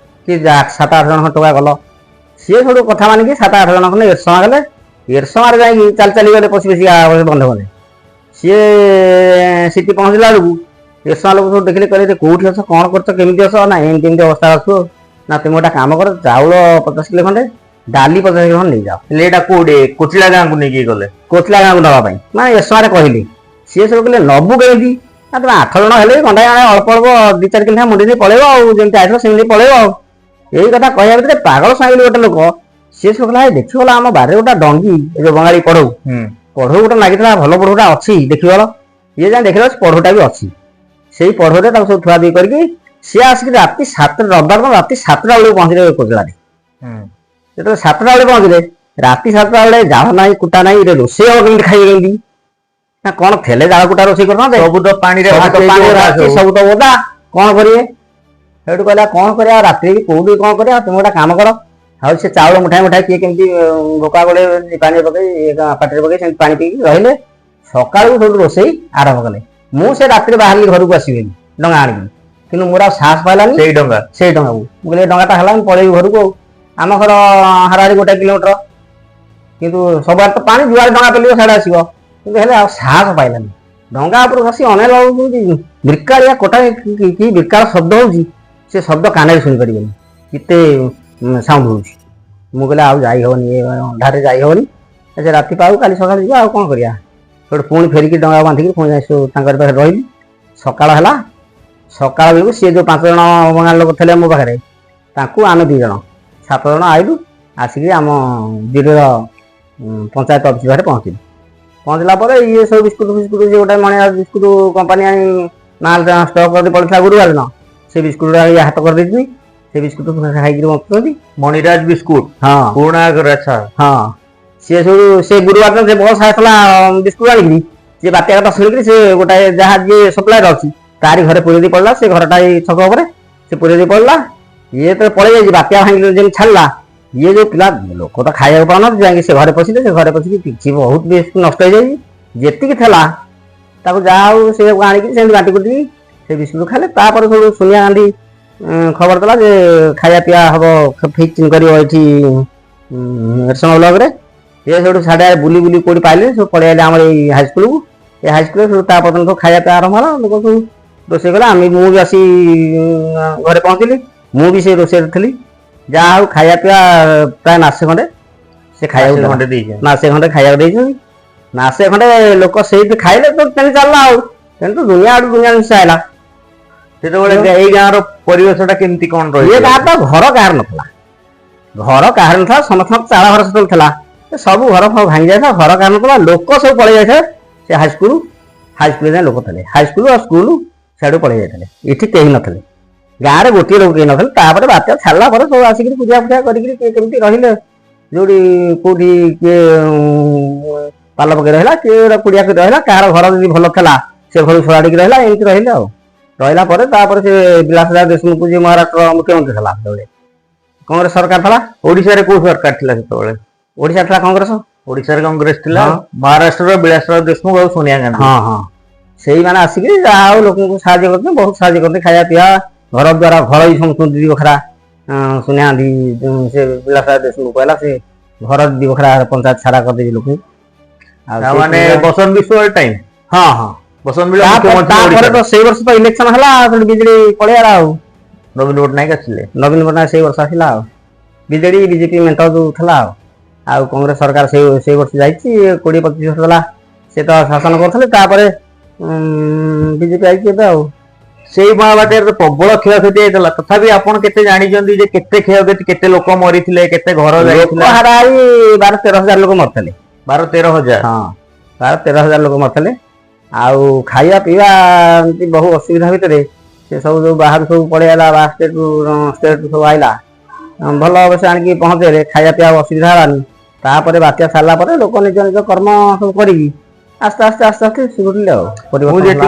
କି 7-8 ଜଣ ଖଣ୍ଡେ ଟୋକା ଗଲ। ସିଏ ସେଠୁ କଥା ମାନିକି 7-8 ଜଣ ଖଣ୍ଡେ ଏରସମା ଗଲେ। ଏରସମାରେ ଯାଇକି ଚାଲି ଚାଲି ଗଲେ ପଶି ପଶି ବନ୍ଧେ ବନ୍ଧେ। ସିଏ ସେଠି ପହଞ୍ଚିଲା ବେଳକୁ ଏରସମା ଲୋକ ସବୁ ଦେଖିଲେ, କହିଲେ କୋଉଠି ଅଛ, କଣ କରୁଛ, କେମିତି ଅଛ? ନା ଏମିତି ଏମିତି ଅବସ୍ଥା ଅଛୁ। ଆଉ ନା ତୁମେ ଗୋଟେ କାମ କର, ଚାଉଳ 50 କିଲୋ ଖଣ୍ଡେ, ଡାଲି 50 କିଲୋ ଖଣ୍ଡେ ନେଇଯାଅ। ହେଲେ ଏଇଟା କୋଉଠି କୋଚିଳା ଗାଁକୁ ନେଇକି ଗଲେ? କୋଚିଳା ଗାଁକୁ ନେବା ପାଇଁ ମାନେ ଏରସମାରେ କହିଲି। ସିଏ ସବୁ କହିଲେ ନବୁ କେମିତି? ନା ତମେ 8 ଜଣ ହେଲେ ବି ଗଣ୍ଡାଏ ଗଣ୍ଡାଏ ଅଳ୍ପ ଅଳ୍ପ 2-4 କିଲୋ ଲେଖା ମୁଣ୍ଡି ଦେଇ ପଳେଇବ, ଆଉ ଯେମିତି ଆସିବ ସେମିତି ପଳେଇବ। ଆଉ ଏଇ କଥା କହିବା ଭିତରେ ପାଗଳ ସ୍ୱାଇଁ ବୋଲି ଗୋଟେ ଲୋକ, ସିଏ ସବୁ କହିଲା, ଦେଖିଗଲ ଆମ ବାରିରେ ଗୋଟେ ଡଙ୍ଗି, ଏ ଯୋଉ ବଙ୍ଗାଳୀ ପଢଉ ପଢଉ ଗୋଟେ ଲାଗିଥିଲା, ଭଲ ପଢଉଟା ଅଛି, ଦେଖିଗଲ। ଇଏ ଯାଇ ଦେଖିଲା, ସେ ପଢଉଟା ବି ଅଛି। ସେଇ ପଢଉରେ ତାକୁ ସବୁ ଥୁଆ ଥୁଇ କରିକି ସିଏ ଆସିକି ରାତି 7ଟା, ରବିବାର ଦିନ ରାତି 7ଟା ବେଳକୁ ପହଞ୍ଚିଲେ କୋଚିଳାରେ। ଯେତେବେଳେ 7ଟା ବେଳେ ପହଞ୍ଚିଲେ, ରାତି 7ଟା ବେଳେ ଜାଳ ନାହିଁ, କୁଟା ନାହିଁ, ଏରେ ରୋଷେଇ ହବ କେମିତି, ଖାଇବେ କେମିତି? ନା କଣ ଥେଲେ ଜାଳ କୁଟା ରୋଷେଇ କରିଥାନ୍ତେ? ସବୁ ତ ପାଣିରେ ସବୁ ତ ଭାସି ପାଣିରେ ଓଦା ଭାସିଛି, ସବୁ। ସବୁ ତ ଓଦା, କଣ କରିବେ? ସେଇଠୁ କହିଲା କଣ କରିବା, ରାତିରେ ବି କୋଉଠି କଣ କରିବା? ତୁମେ ଗୋଟେ କାମ କର। ଆଉ ସେ ଚାଉଳ ମୁଠାଏ ମୁଠାଏ କିଏ କେମିତି ବୋକା ଗୋଳେଇ ପାଣିରେ ପକେଇ ପାଟିରେ ପକେଇ ସେମିତି ପାଣି ପିଇକି ରହିଲେ। ସକାଳୁ ସେଇଠୁ ରୋଷେଇ ଆରମ୍ଭ କଲେ। ମୁଁ ସେ ରାତିରେ ବାହାରିଲି ଘରକୁ ଆସିବି ଡଙ୍ଗା ଆଣିକି, କିନ୍ତୁ ମୋର ଆଉ ସାହସ ପାଇଲାନି। ସେଇ ଡଙ୍ଗା? ସେଇ ଡଙ୍ଗାକୁ। ମୁଁ କହିଲି ଏ ଡଙ୍ଗାଟା ହେଲା, ମୁଁ ପଳେଇବି ଘରକୁ। ଆଉ ଆମ ଘର ହାରାହାରି 1 କିଲୋମିଟର, କିନ୍ତୁ ସବୁଆଡ଼େ ତ ପାଣି, ଯୁଆଡ଼େ ଡଙ୍ଗା ପେଲିବ ସିଆଡ଼େ ଆସିବ। କିନ୍ତୁ ହେଲେ ଆଉ ସାହସ ପାଇଲାନି। ଡଙ୍ଗା ଉପରୁ ବସି ଅନେଇଲା ବେଳକୁ ଯେମିତି ବିରକାଳିଆ କୋଟା କି ବିରକାଳ ଶବ୍ଦ ହଉଛି, ସେ ଶବ୍ଦ କାନରେ ଶୁଣିପାରିବେନି, କେତେ ସାଉଣ୍ଡ ହଉଛି। ମୁଁ କହିଲି ଆଉ ଯାଇ ହବନି, ଏ ଅନ୍ଧାରରେ ଯାଇ ହବନି। ସେ ରାତି ପାଉ, କାଲି ସକାଳେ ଯିବା, ଆଉ କଣ କରିବା? ସେଠୁ ପୁଣି ଫେରିକି ଡଙ୍ଗା ବାନ୍ଧିକି ପୁଣି ଯାଇ ସବୁ ତାଙ୍କରି ପାଖରେ ରହିଲି। ସକାଳ ହେଲା। ସକାଳ ବେଳକୁ ସିଏ ଯୋଉ 5 ଜଣ ବଙ୍ଗାଳୀ ଲୋକ ଥିଲେ ମୋ ପାଖରେ, ତାଙ୍କୁ ଆମେ 2 ଜଣ, 7 ଜଣ ଆଇଲୁ। ଆସିକି ଆମ ଜିରିର ପଞ୍ଚାୟତ ଅଫିସ ପାଖରେ ପହଞ୍ଚିଲୁ। ପହଞ୍ଚିଲା ପରେ ଇଏ ସବୁ ବିସ୍କୁଟ ଫିସ୍କୁଟ, ସେ ଗୋଟେ ମଣିଆ ବିସ୍କୁଟ କମ୍ପାନୀ ଆଣି ମାଲ ଷ୍ଟକ୍ କରି ପଡ଼ିଥିଲା ଗୁରୁବାର ଦିନ, ସେ ବିସ୍କୁଟ ଇଏ ହାତ କରିଦେଇଛନ୍ତି। ସେ ବିସ୍କୁଟ ଖାଇକିରି ବଞ୍ଚୁଛନ୍ତି। ମଣିରାଜ ବିସ୍କୁଟ? ହଁ। ପୁରୁଣା ଆଚ୍ଛା। ହଁ, ସିଏ ସବୁ ସେ ଗୁରୁବାର ଦିନ ସେ ବସ୍ ଆସିଥିଲା ବିସ୍କୁଟ ଆଣିକିରି, ସେ ବାତ୍ୟା କଥା ଶୁଣିକିରି ସେ ଗୋଟାଏ ଯାହା ଯିଏ ସପ୍ଲାୟର ଅଛି ତାରି ଘରେ ପୁରେଇ ଦେଇ ପଡ଼ିଲା। ସେ ଘରଟା ଏଇ ଛକ ଉପରେ, ସେ ପୁରେଇ ଦେଇ ପଡ଼ିଲା। ଇଏ ତ ପଳେଇ ଯାଇଛି, ବାତ୍ୟା ଭାଙ୍ଗି ଯେମିତି ଛାଡ଼ିଲା, ଇଏ ଯୋଉ ପିଲା ଲୋକ ତ ଖାଇବାକୁ ପାଉନାହାନ୍ତି, ଯାଇକି ସେ ଘରେ ପଶିଲେ। ସେ ଘରେ ପଶିକି କିଛି ବହୁତ ବେଶୀ ନଷ୍ଟ ହେଇଯାଇଛି। ଯେତିକି ଥିଲା ତାକୁ ଯାହା ହଉ ସେ ଆଣିକି ସେମିତି ବାଣ୍ଟି କୁଟିକି ସେ ବିସ୍କୁଟ ଖାଇଲେ। ତାପରେ ସବୁ ସୋନିଆ ଗାନ୍ଧୀ ଖବର ଦେଲା ଯେ ଖାଇବା ପିଇବା ହବ, ଫିକ୍ସିଂ କରିବ ଏଠି ଏରସମା ବ୍ଲକରେ। ଇଏ ସେଠୁ ସାଢ଼େ ବୁଲି ବୁଲି କୋଉଠି ପାଇଲେ, ସବୁ ପଳେଇ ଆଇଲେ ଆମର ଏଇ ହାଇସ୍କୁଲକୁ। ଏ ହାଇସ୍କୁଲରେ ସବୁ ତା ପର୍ଯ୍ୟନ୍ତ ଖାଇବା ପିଇବା ଆରମ୍ଭ ହେଲା। ଲୋକ ସବୁ ରୋଷେଇ କଲେ। ଆମେ ମୁଁ ବି ଆସି ଘରେ ପହଞ୍ଚିଲି, ମୁଁ ବି ସେଇ ରୋଷେଇରେ ଥିଲି। ଯାହା ହଉ ଖାଇବା ପିଇବା ପ୍ରାୟ ମାସେ ଖଣ୍ଡେ ସେ ଖାଇବାକୁ ମାସେ ଦେଲା। ଖଣ୍ଡେ ଦେଇଛନ୍ତି। ମାସେ ଖଣ୍ଡେ ଖାଇବାକୁ ଦେଇଛନ୍ତି। ମାସେ ଖଣ୍ଡେ ଲୋକ ସେଇଠି ଖାଇଲେ ତ ତେଣୁ ଚାଲିଲା। ଆଉ ତେଣୁ ତ ଦୁନିଆ ଆଡୁ ଦୁନିଆ ଜିନିଷ ଆଇଲା। ସେତେବେଳେ ଏଇ ଗାଁ ର ପରିବେଶ ଟା କେମିତି କଣ ଇଏ ରହିଥିଲା? ଗାଁ ତ ଘର କାହାର ନଥିଲା, ଘର କାହାର ନଥିଲା, ସମସ୍ତଙ୍କ ଚାଳ ଘର ସେତେବେଳେ ଥିଲା। ସେ ସବୁ ଘର ଫର ଭାଙ୍ଗି ଯାଇଥିଲା, ଘର କାହାର ନଥିଲା, ଲୋକ ସବୁ ପଳେଇ ଯାଇଥିଲେ ସେ ହାଇସ୍କୁଲ। ହାଇସ୍କୁଲରେ ଯାଇ ଲୋକ ଥିଲେ, ହାଇସ୍କୁଲ ଆଉ ସ୍କୁଲ ସିଆଡୁ ପଳେଇ ଯାଇଥିଲେ। ଏଠି କେହି ନଥିଲେ, ଗାଁରେ ଗୋଟିଏ ଲୋକ କେହି ନଥିଲେ। ତାପରେ ବାତ୍ୟା ଛାଡ଼ିଲା ପରେ ସବୁ ଆସିକିରି ପୂଜା ଫୂଜା କରିକିରି କିଏ କେମିତି ରହିଲେ। ଯୋଉଠି କୋଉଠି କିଏ ପାଲ ପକେଇ ରହିଲା, କିଏ ଗୋଟେ କୁଡିଆ କରି ରହିଲା, କାହାର ଘର ଯଦି ଭଲ ଥିଲା ସେ ଘରୁ ଛଡ଼ାଡ଼ିକି ରହିଲା, ଏମିତି ରହିଲେ। ଆଉ ରହିଲା ପରେ ତାପରେ ସେ ବିଳାସରାଜ ଦେଶମୁଖ ଯିଏ ମହାରାଷ୍ଟ୍ର ମୁଖ୍ୟମନ୍ତ୍ରୀ ଥିଲା, ସେତେବେଳେ କଂଗ୍ରେସ ସରକାର ଥିଲା। ଓଡିଶାରେ କୋଉ ସରକାର ଥିଲା ସେତେବେଳେ? ଓଡିଶା ଥିଲା କଂଗ୍ରେସ। ଓଡିଶାରେ କଂଗ୍ରେସ ଥିଲା। ହଁ। ମହାରାଷ୍ଟ୍ରର ବିଳାସରାଜ ଦେଶମୁଖ ଆଉ ସୋନିଆ ଗାନ୍ଧୀ। ହଁ, ସେଇମାନେ ଆସିକି ଯାହା ହଉ ଲୋକଙ୍କୁ ସାହାଯ୍ୟ କରୁଛନ୍ତି, ବହୁତ ସାହାଯ୍ୟ କରନ୍ତି, ଖାଇବା ପିଇବା, ଘର ଦ୍ୱାର, ଘର ବି ସମସ୍ତଙ୍କୁ ଦି ବଖରା। ସୋନିଆ ଗାନ୍ଧୀ ସେ ବିଳାସରାଜ ଦେଶମୁଖ କହିଲା, ସେ ଘର ଦି ବଖରା ପଞ୍ଚାୟତ ଛାଡା କରିଦେଇଛି ଲୋକଙ୍କୁ। ଆଉ ତା ମାନେ ବସନ୍ତ ବିଶ୍ୱାଳ ଟାଇମ? ହଁ। ବସନ୍ତ ବିଶ୍ୱାଳ ମୁଖ୍ୟମନ୍ତ୍ରୀ ତାପରେ ଓଡିଶାର। ତ ସେଇ ବର୍ଷ ତ ଇଲେକ୍ସନ ହେଲା, ସେଠୁ ବିଜେଡି ପଳେଇଲା ଆଉ ନବୀନ ପଟ୍ଟନାୟକ ଆସିଲେ। ନବୀନ ପଟ୍ଟନାୟକ ସେଇ ବର୍ଷ ଆସିଲା। ଆଉ ବିଜେଡି ବିଜେପି ମେଣ୍ଟ ଯୋଉ ଥିଲା, ଆଉ କଂଗ୍ରେସ ସରକାର ସେଇ ବର୍ଷ ଯାଇଛି। 20-25 ବର୍ଷ ହେଲା ସେ ତ ଶାସନ କରୁଥିଲେ। ତାପରେ ବିଜେପି ଆଇଛି ଏବେ ଆଉ। ସେଇ ମହାବାତ୍ୟାରେ ତ ପ୍ରବଳ କ୍ଷୟକ୍ଷତି ହେଇଥିଲା। ତଥାପି ଆପଣ କେତେ ଜାଣିଛନ୍ତି ଯେ କେତେ କ୍ଷୟକ୍ଷତି, କେତେ ଲୋକ ମରିଥିଲେ, କେତେ ଘର ଲୋକ ଯାଇଥିଲା? ହାରାହାରି 12-13 ହଜାର ଲୋକ ମରିଥିଲେ। 12-13 ହଜାର? ହଁ, 12-13 ହଜାର ଲୋକ ମରିଥିଲେ। ଆଉ ଖାଇବା ପିଇବା ଏମିତି ବହୁ ଅସୁବିଧା ଭିତରେ ସେ ସବୁ ଯୋଉ ବାହାରୁ ସବୁ ପଳେଇ ଆଇଲା, ବାହାର ଷ୍ଟେଟରୁ ଷ୍ଟେଟରୁ ସବୁ ଆଇଲା, ଭଲ ଅବଶ୍ୟ ଆଣିକି ପହଞ୍ଚେଇଲେ, ଖାଇବା ପିଇବା ଅସୁବିଧା ହେଲାନି। ତାପରେ ବାତ୍ୟା ସାରିଲା ପରେ ଲୋକ ନିଜ ନିଜ କର୍ମ ସବୁ କରିକି ଆସ୍ତେ ଆସ୍ତେ ଆସ୍ତେ ଆସ୍ତେ ସୁଧୁରିଲେ ଆଉ ମୁଁ ପରିବର୍ତ୍ତନ ହେଲା।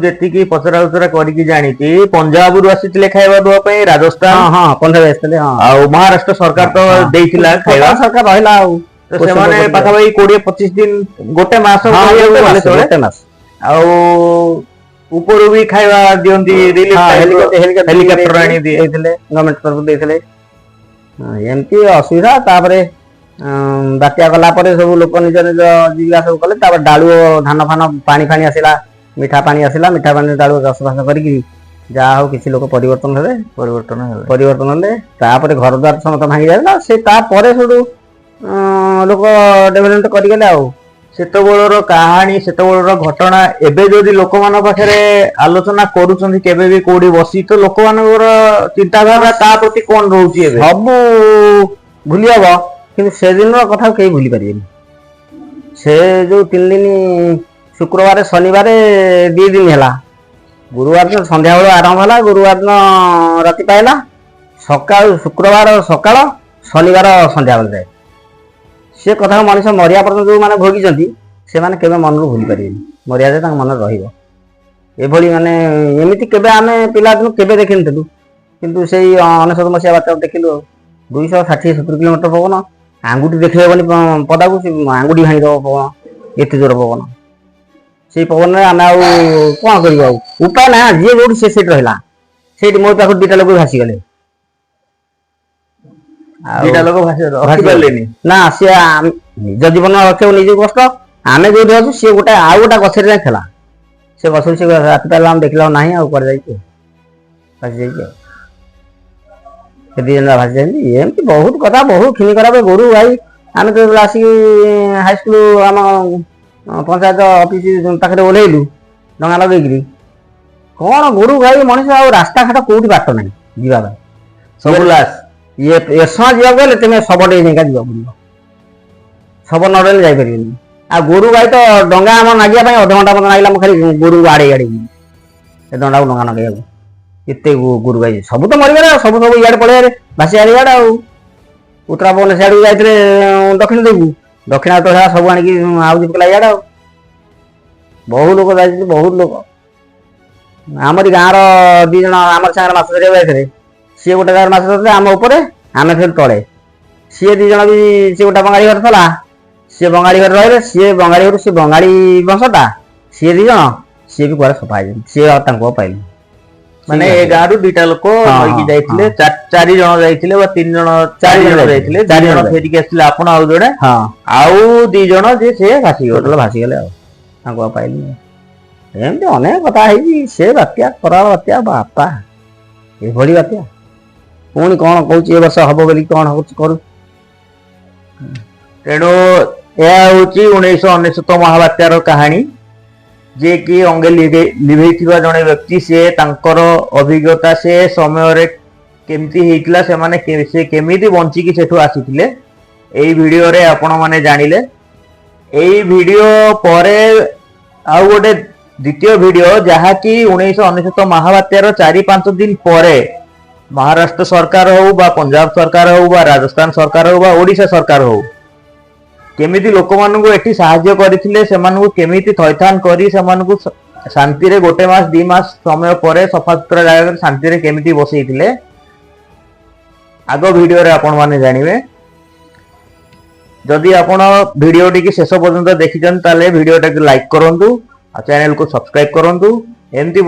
ଯେତିକି ପଚରା ଉଚରା କରିକି ଜାଣିଛି, ପଞ୍ଜାବରୁ ଆସିଥିଲେ ଖାଇବା ଦେବା ପାଇଁ, ରାଜସ୍ଥାନ। ହଁ, ପଞ୍ଜାବ ଆସିଥିଲେ, ହଁ। ଆଉ ମହାରାଷ୍ଟ୍ର ସରକାର ତ ଦେଇଥିଲା ଖାଇବା। ସରକାର ରହିଲା ଆଉ ତ ସେମାନେ ପାଖାପାଖି 20-25 ଦିନ, ଗୋଟେ ମାସ ହଁ, କହିବାକୁ ଗୋଟେ ଗଲେ ମାସ, ଚଳେ। ଗୋଟେ ମାସ। ଆଉ ଉପରୁ ବି ଖାଇବା ଦିଅନ୍ତି, ରିଲିଫ ହେଲିକପ୍ଟର ହେଲିକପ୍ଟର ଆଣି ଦିଏ। ଦେଇଥିଲେ, ଗଭର୍ଣ୍ଣମେଣ୍ଟ ତରଫରୁ ଦେଇଥିଲେ। ହଁ, ଏମିତି ଅସୁବିଧା। ତାପରେ ବାତ୍ୟା ଗଲା ପରେ ସବୁ ଲୋକ ନିଜ ନିଜ ଜୀବିକା ସବୁ କଲେ। ତାପରେ ଡାଳୁଅ ଧାନ ଫାନ, ପାଣି ଫାଣି ଆସିଲା, ମିଠା ପାଣି ଆସିଲା। ମିଠା ପାଣି ଡାଳୁଅ ଚାଷ ବାସ କରିକି ଯାହା ହଉ କିଛି ଲୋକ ପରିବର୍ତ୍ତନ ହେଲେ। ପରିବର୍ତ୍ତନ ହେଲେ। ପରିବର୍ତ୍ତନ ହେଲେ। ତାପରେ ଘର ଦ୍ୱାର ସମସ୍ତ ଭାଙ୍ଗି ଯାଇଥିଲା। ସେ ତାପରେ ସେଠୁ ଲୋକ ଡେଭଲପମେଣ୍ଟ କରିଗଲେ ଆଉ। ସେତେବେଳର କାହାଣୀ, ସେତେବେଳର ଘଟଣା ଏବେ ଯଦି ଲୋକମାନଙ୍କ ପାଖରେ ଆଲୋଚନା କରୁଛନ୍ତି କେବେ ବି କୋଉଠି ବସି, ତ ଲୋକମାନଙ୍କର ଚିନ୍ତାଧାରା ତା ପ୍ରତି କଣ ରହୁଛି ଏବେ? ସବୁ ଭୁଲି ହବ, କିନ୍ତୁ ସେଦିନର କଥା କେହି ଭୁଲି ପାରିବେନି। ସେ ଯୋଉ 3 ଦିନ, ଶୁକ୍ରବାର ଶନିବାର 2 ଦିନ ହେଲା, ଗୁରୁବାର ଦିନ ସନ୍ଧ୍ୟାବେଳୁ ଆରମ୍ଭ ହେଲା, ଗୁରୁବାର ଦିନ ରାତି ପାଇଲା ସକାଳୁ, ଶୁକ୍ରବାର ସକାଳ, ଶନିବାର ସନ୍ଧ୍ୟାବେଳେ ଯାଏ। ସେ କଥା ମଣିଷ ମରିବା ପର୍ଯ୍ୟନ୍ତ ଯୋଉମାନେ ଭୋଗିଛନ୍ତି, ସେମାନେ କେବେ ମନରୁ ଭୁଲି ପାରିବେନି। ମରିବା ଯାଏ ତାଙ୍କ ମନରେ ରହିବ। ଏଭଳି ମାନେ ଏମିତି କେବେ ଆମେ ପିଲାଦିନୁ କେବେ ଦେଖିନଥିଲୁ, କିନ୍ତୁ ସେଇ 99 ମସିହା ବାତ୍ୟାକୁ ଦେଖିଲୁ। ଆଉ 260-70 କିଲୋମିଟର ପବନ, ଆଙ୍ଗୁଠି ଦେଖେଇ ହବନି ପଦାକୁ, ସେ ଆଙ୍ଗୁଠି ଭାଙ୍ଗିଦବ ପବନ, ଏତେ ଜୋର ପବନ। ସେଇ ପବନରେ ଆମେ ଆଉ କଣ କରିବୁ? ଆଉ ଉପାୟ ନା, ଯିଏ ଯୋଉଠି ସେ ସେଇଠି ରହିଲା। ସେଇଠି ମୋ ପାଖରୁ ଦିଟା ଲୋକ ଭାସିଗଲେ। ଆଉ ଦିଟା ଲୋକ ଭାସି ରଖି ପାରିଲେନି? ନା, ସିଏ ନିଜ ଜୀବନ ରଖିବାକୁ ନିଜକୁ କଷ୍ଟ। ଆମେ ଯୋଉଠି ଅଛୁ, ସିଏ ଗୋଟେ ଆଉ ଗୋଟେ ଗଛରେ ଯାଇ ଥିଲା। ସେ ଗଛରୁ ସେ ରାତି ପାଇଲା, ଆମେ ଦେଖିଲା ଆଉ ନାହିଁ, ଆଉ କୁଆଡେ ଯାଇଛି, ଭାସି ଯାଇଛି। ଆଉ ସେ ଦି ଜଣ ଭାସି ଯାଇଛନ୍ତି। ଏମିତି ବହୁତ କଥା, ବହୁତ କ୍ଷୀଣି ଖରାପ। ଗୋରୁ ଗାଈ, ଆମେ ତ ଯେତେବେଳେ ଆସିକି ହାଇସ୍କୁଲ ଆମ ପଞ୍ଚାୟତ ଅଫିସ ପାଖରେ ଓହ୍ଲେଇଲୁ ଡଙ୍ଗା ଲଗେଇକିରି, କଣ ଗୋରୁ ଗାଈ ମଣିଷ, ଆଉ ରାସ୍ତାଘାଟ କୋଉଠି ବାଟ ନାହିଁ ଯିବା ପାଇଁ। ସବୁ ଲାଶ। ଇଏ ଏରସମା ଯିବାକୁ ହେଲେ ତୁମେ ଶବ ଡେଇଁ ଡେଇଁକା ଯିବାକୁ ପଡିବ, ଶବ ନ ଡେଇଁଲେ ଯାଇପାରିବେନି। ଆଉ ଗୋରୁ ଗାଈ ତ ଡଙ୍ଗା ଆମ ନାଗିବା ପାଇଁ ଅଧଘଣ୍ଟା ମତେ ନାଗିଲା। ମୁଁ ଖାଲି ଗୋରୁକୁ ଆଡେଇ ଆଡେଇ ଯିବି ଏ ଡଙ୍ଗାକୁ ଡଙ୍ଗା ନଗେଇବାକୁ। ଏତେ ଗୋରୁ ଗାଈ ସବୁ ତ ମରିଗଲେ। ଆଉ ସବୁ ସବୁ ଇଆଡେ ପଳେଇଆରେ ଭାସି ଆଡେ ଇଆଡେ। ଆଉ ଉତ୍ତରା ପବନ ସିଆଡକୁ ଯାଇଥିଲେ ଦକ୍ଷିଣ ଦିଗକୁ, ଦକ୍ଷିଣ ତ ହେଲା ସବୁ ଆଣିକି ଆଉଜି ପକେଇଲା ଇଆଡେ। ଆଉ ବହୁ ଲୋକ ଯାଇଛନ୍ତି, ବହୁତ ଲୋକ, ଆମରି ଗାଁର 2 ଜଣ ଆମର ସାଙ୍ଗରେ ମାଛ ଧରିବାକୁ ଯାଇଥିଲେ। ସିଏ ଗୋଟେ ଜାଗାରେ ମାଛ ଧରୁଥିଲେ ଆମ ଉପରେ, ଆମେ ଥିଲୁ ତଳେ। ସିଏ 2 ଜଣ ବି, ସିଏ ଗୋଟେ ବଙ୍ଗାଳୀ ଘରେ ଥିଲା, ସିଏ ବଙ୍ଗାଳୀ ଘରେ ରହିଲେ। ସିଏ ବଙ୍ଗାଳୀ ଘରୁ, ସିଏ ବଙ୍ଗାଳୀ ବଂଶଟା, ସିଏ 2 ଜଣ ସିଏ ବି କୁଆଡେ ସଫା ହେଇଛନ୍ତି, ସିଏ ଆଉ ତାଙ୍କୁ ଆଉ ପାଇଲେନି। ମାନେ ଏ ଗାଁରୁ 2ଟା ଲୋକ ନଈକି ଯାଇଥିଲେ, 4 ଜଣ ଯାଇଥିଲେ ବା 3 ଜଣ, 4 ଜଣ ଯାଇଥିଲେ, 4 ଜଣ ଫେରିକି ଆସିଲେ, ଆପଣ ଆଉ ଜଣେ, ଆଉ 2 ଜଣ ଯେ ସେ ଭାସିଗଲେ। ଟୋଟାଲ ଭାସିଗଲେ, ଆଉ ତାଙ୍କୁ ଆଉ ପାଇଲିନି। ଏମିତି ଅନେକ କଥା ହେଇଛି। ସେ ବାତ୍ୟା, କରାଳ ବାତ୍ୟା, ବାପା ଏଭଳି ବାତ୍ୟା ପୁଣି କଣ କହୁଛି ଏ ବର୍ଷ ହବ ବୋଲି, କଣ ହଉଛି କରୁ। ତେଣୁ ଏହା ହଉଛି 1999 ମହାବାତ୍ୟାର କାହାଣୀ। ଯିଏକି ଅଙ୍ଗେ ଲିଭେଇଥିବା ଜଣେ ବ୍ୟକ୍ତି, ସିଏ ତାଙ୍କର ଅଭିଜ୍ଞତା, ସେ ସମୟରେ କେମିତି ହେଇଥିଲା, ସେମାନେ ସେ କେମିତି ବଞ୍ଚିକି ସେଠୁ ଆସିଥିଲେ, ଏଇ ଭିଡିଓରେ ଆପଣମାନେ ଜାଣିଲେ। ଏଇ ଭିଡିଓ ପରେ ଆଉ ଗୋଟେ ଦ୍ୱିତୀୟ ଭିଡିଓ, ଯାହାକି 1999 ମହାବାତ୍ୟାର 4-5 ଦିନ ପରେ ମହାରାଷ୍ଟ୍ର ସରକାର ହଉ ବା ପଞ୍ଜାବ ସରକାର ହଉ ବା ରାଜସ୍ଥାନ ସରକାର ହଉ ବା ଓଡ଼ିଶା ସରକାର ହଉ, କେମିତି ଲୋକମାନଙ୍କୁ ଏଠି ସାହାଯ୍ୟ କରିଥିଲେ, ସେମାନଙ୍କୁ କେମିତି ଥଇଥାନ କରି ସେମାନଙ୍କୁ ଶାନ୍ତିରେ 1 ମାସ 2 ମାସ ସମୟ ପରେ ସଫାସୁତୁରା ଜାଗାରେ ଶାନ୍ତିରେ କେମିତି ବସେଇଥିଲେ, ଆଗ ଭିଡିଓରେ ଆପଣମାନେ ଜାଣିବେ। ଯଦି ଆପଣ ଭିଡିଓଟିକି ଶେଷ ପର୍ଯ୍ୟନ୍ତ ଦେଖିଛନ୍ତି, ତାହେଲେ ଭିଡିଓଟାକୁ ଲାଇକ୍ କରନ୍ତୁ ଆଉ ଚ୍ୟାନେଲକୁ ସବସ୍କ୍ରାଇବ କରନ୍ତୁ। ଏମିତି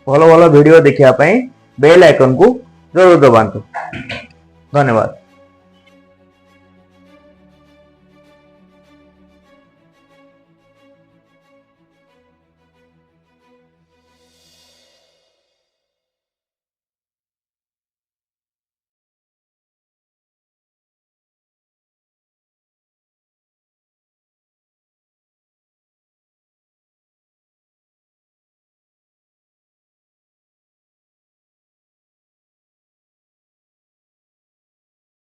ଭଲ ଭଲ ଭିଡିଓ ଦେଖିବା ପାଇଁ ବେଲ୍ ଆଇକନକୁ ଜରୁର ଦବାନ୍ତୁ। ଧନ୍ୟବାଦ।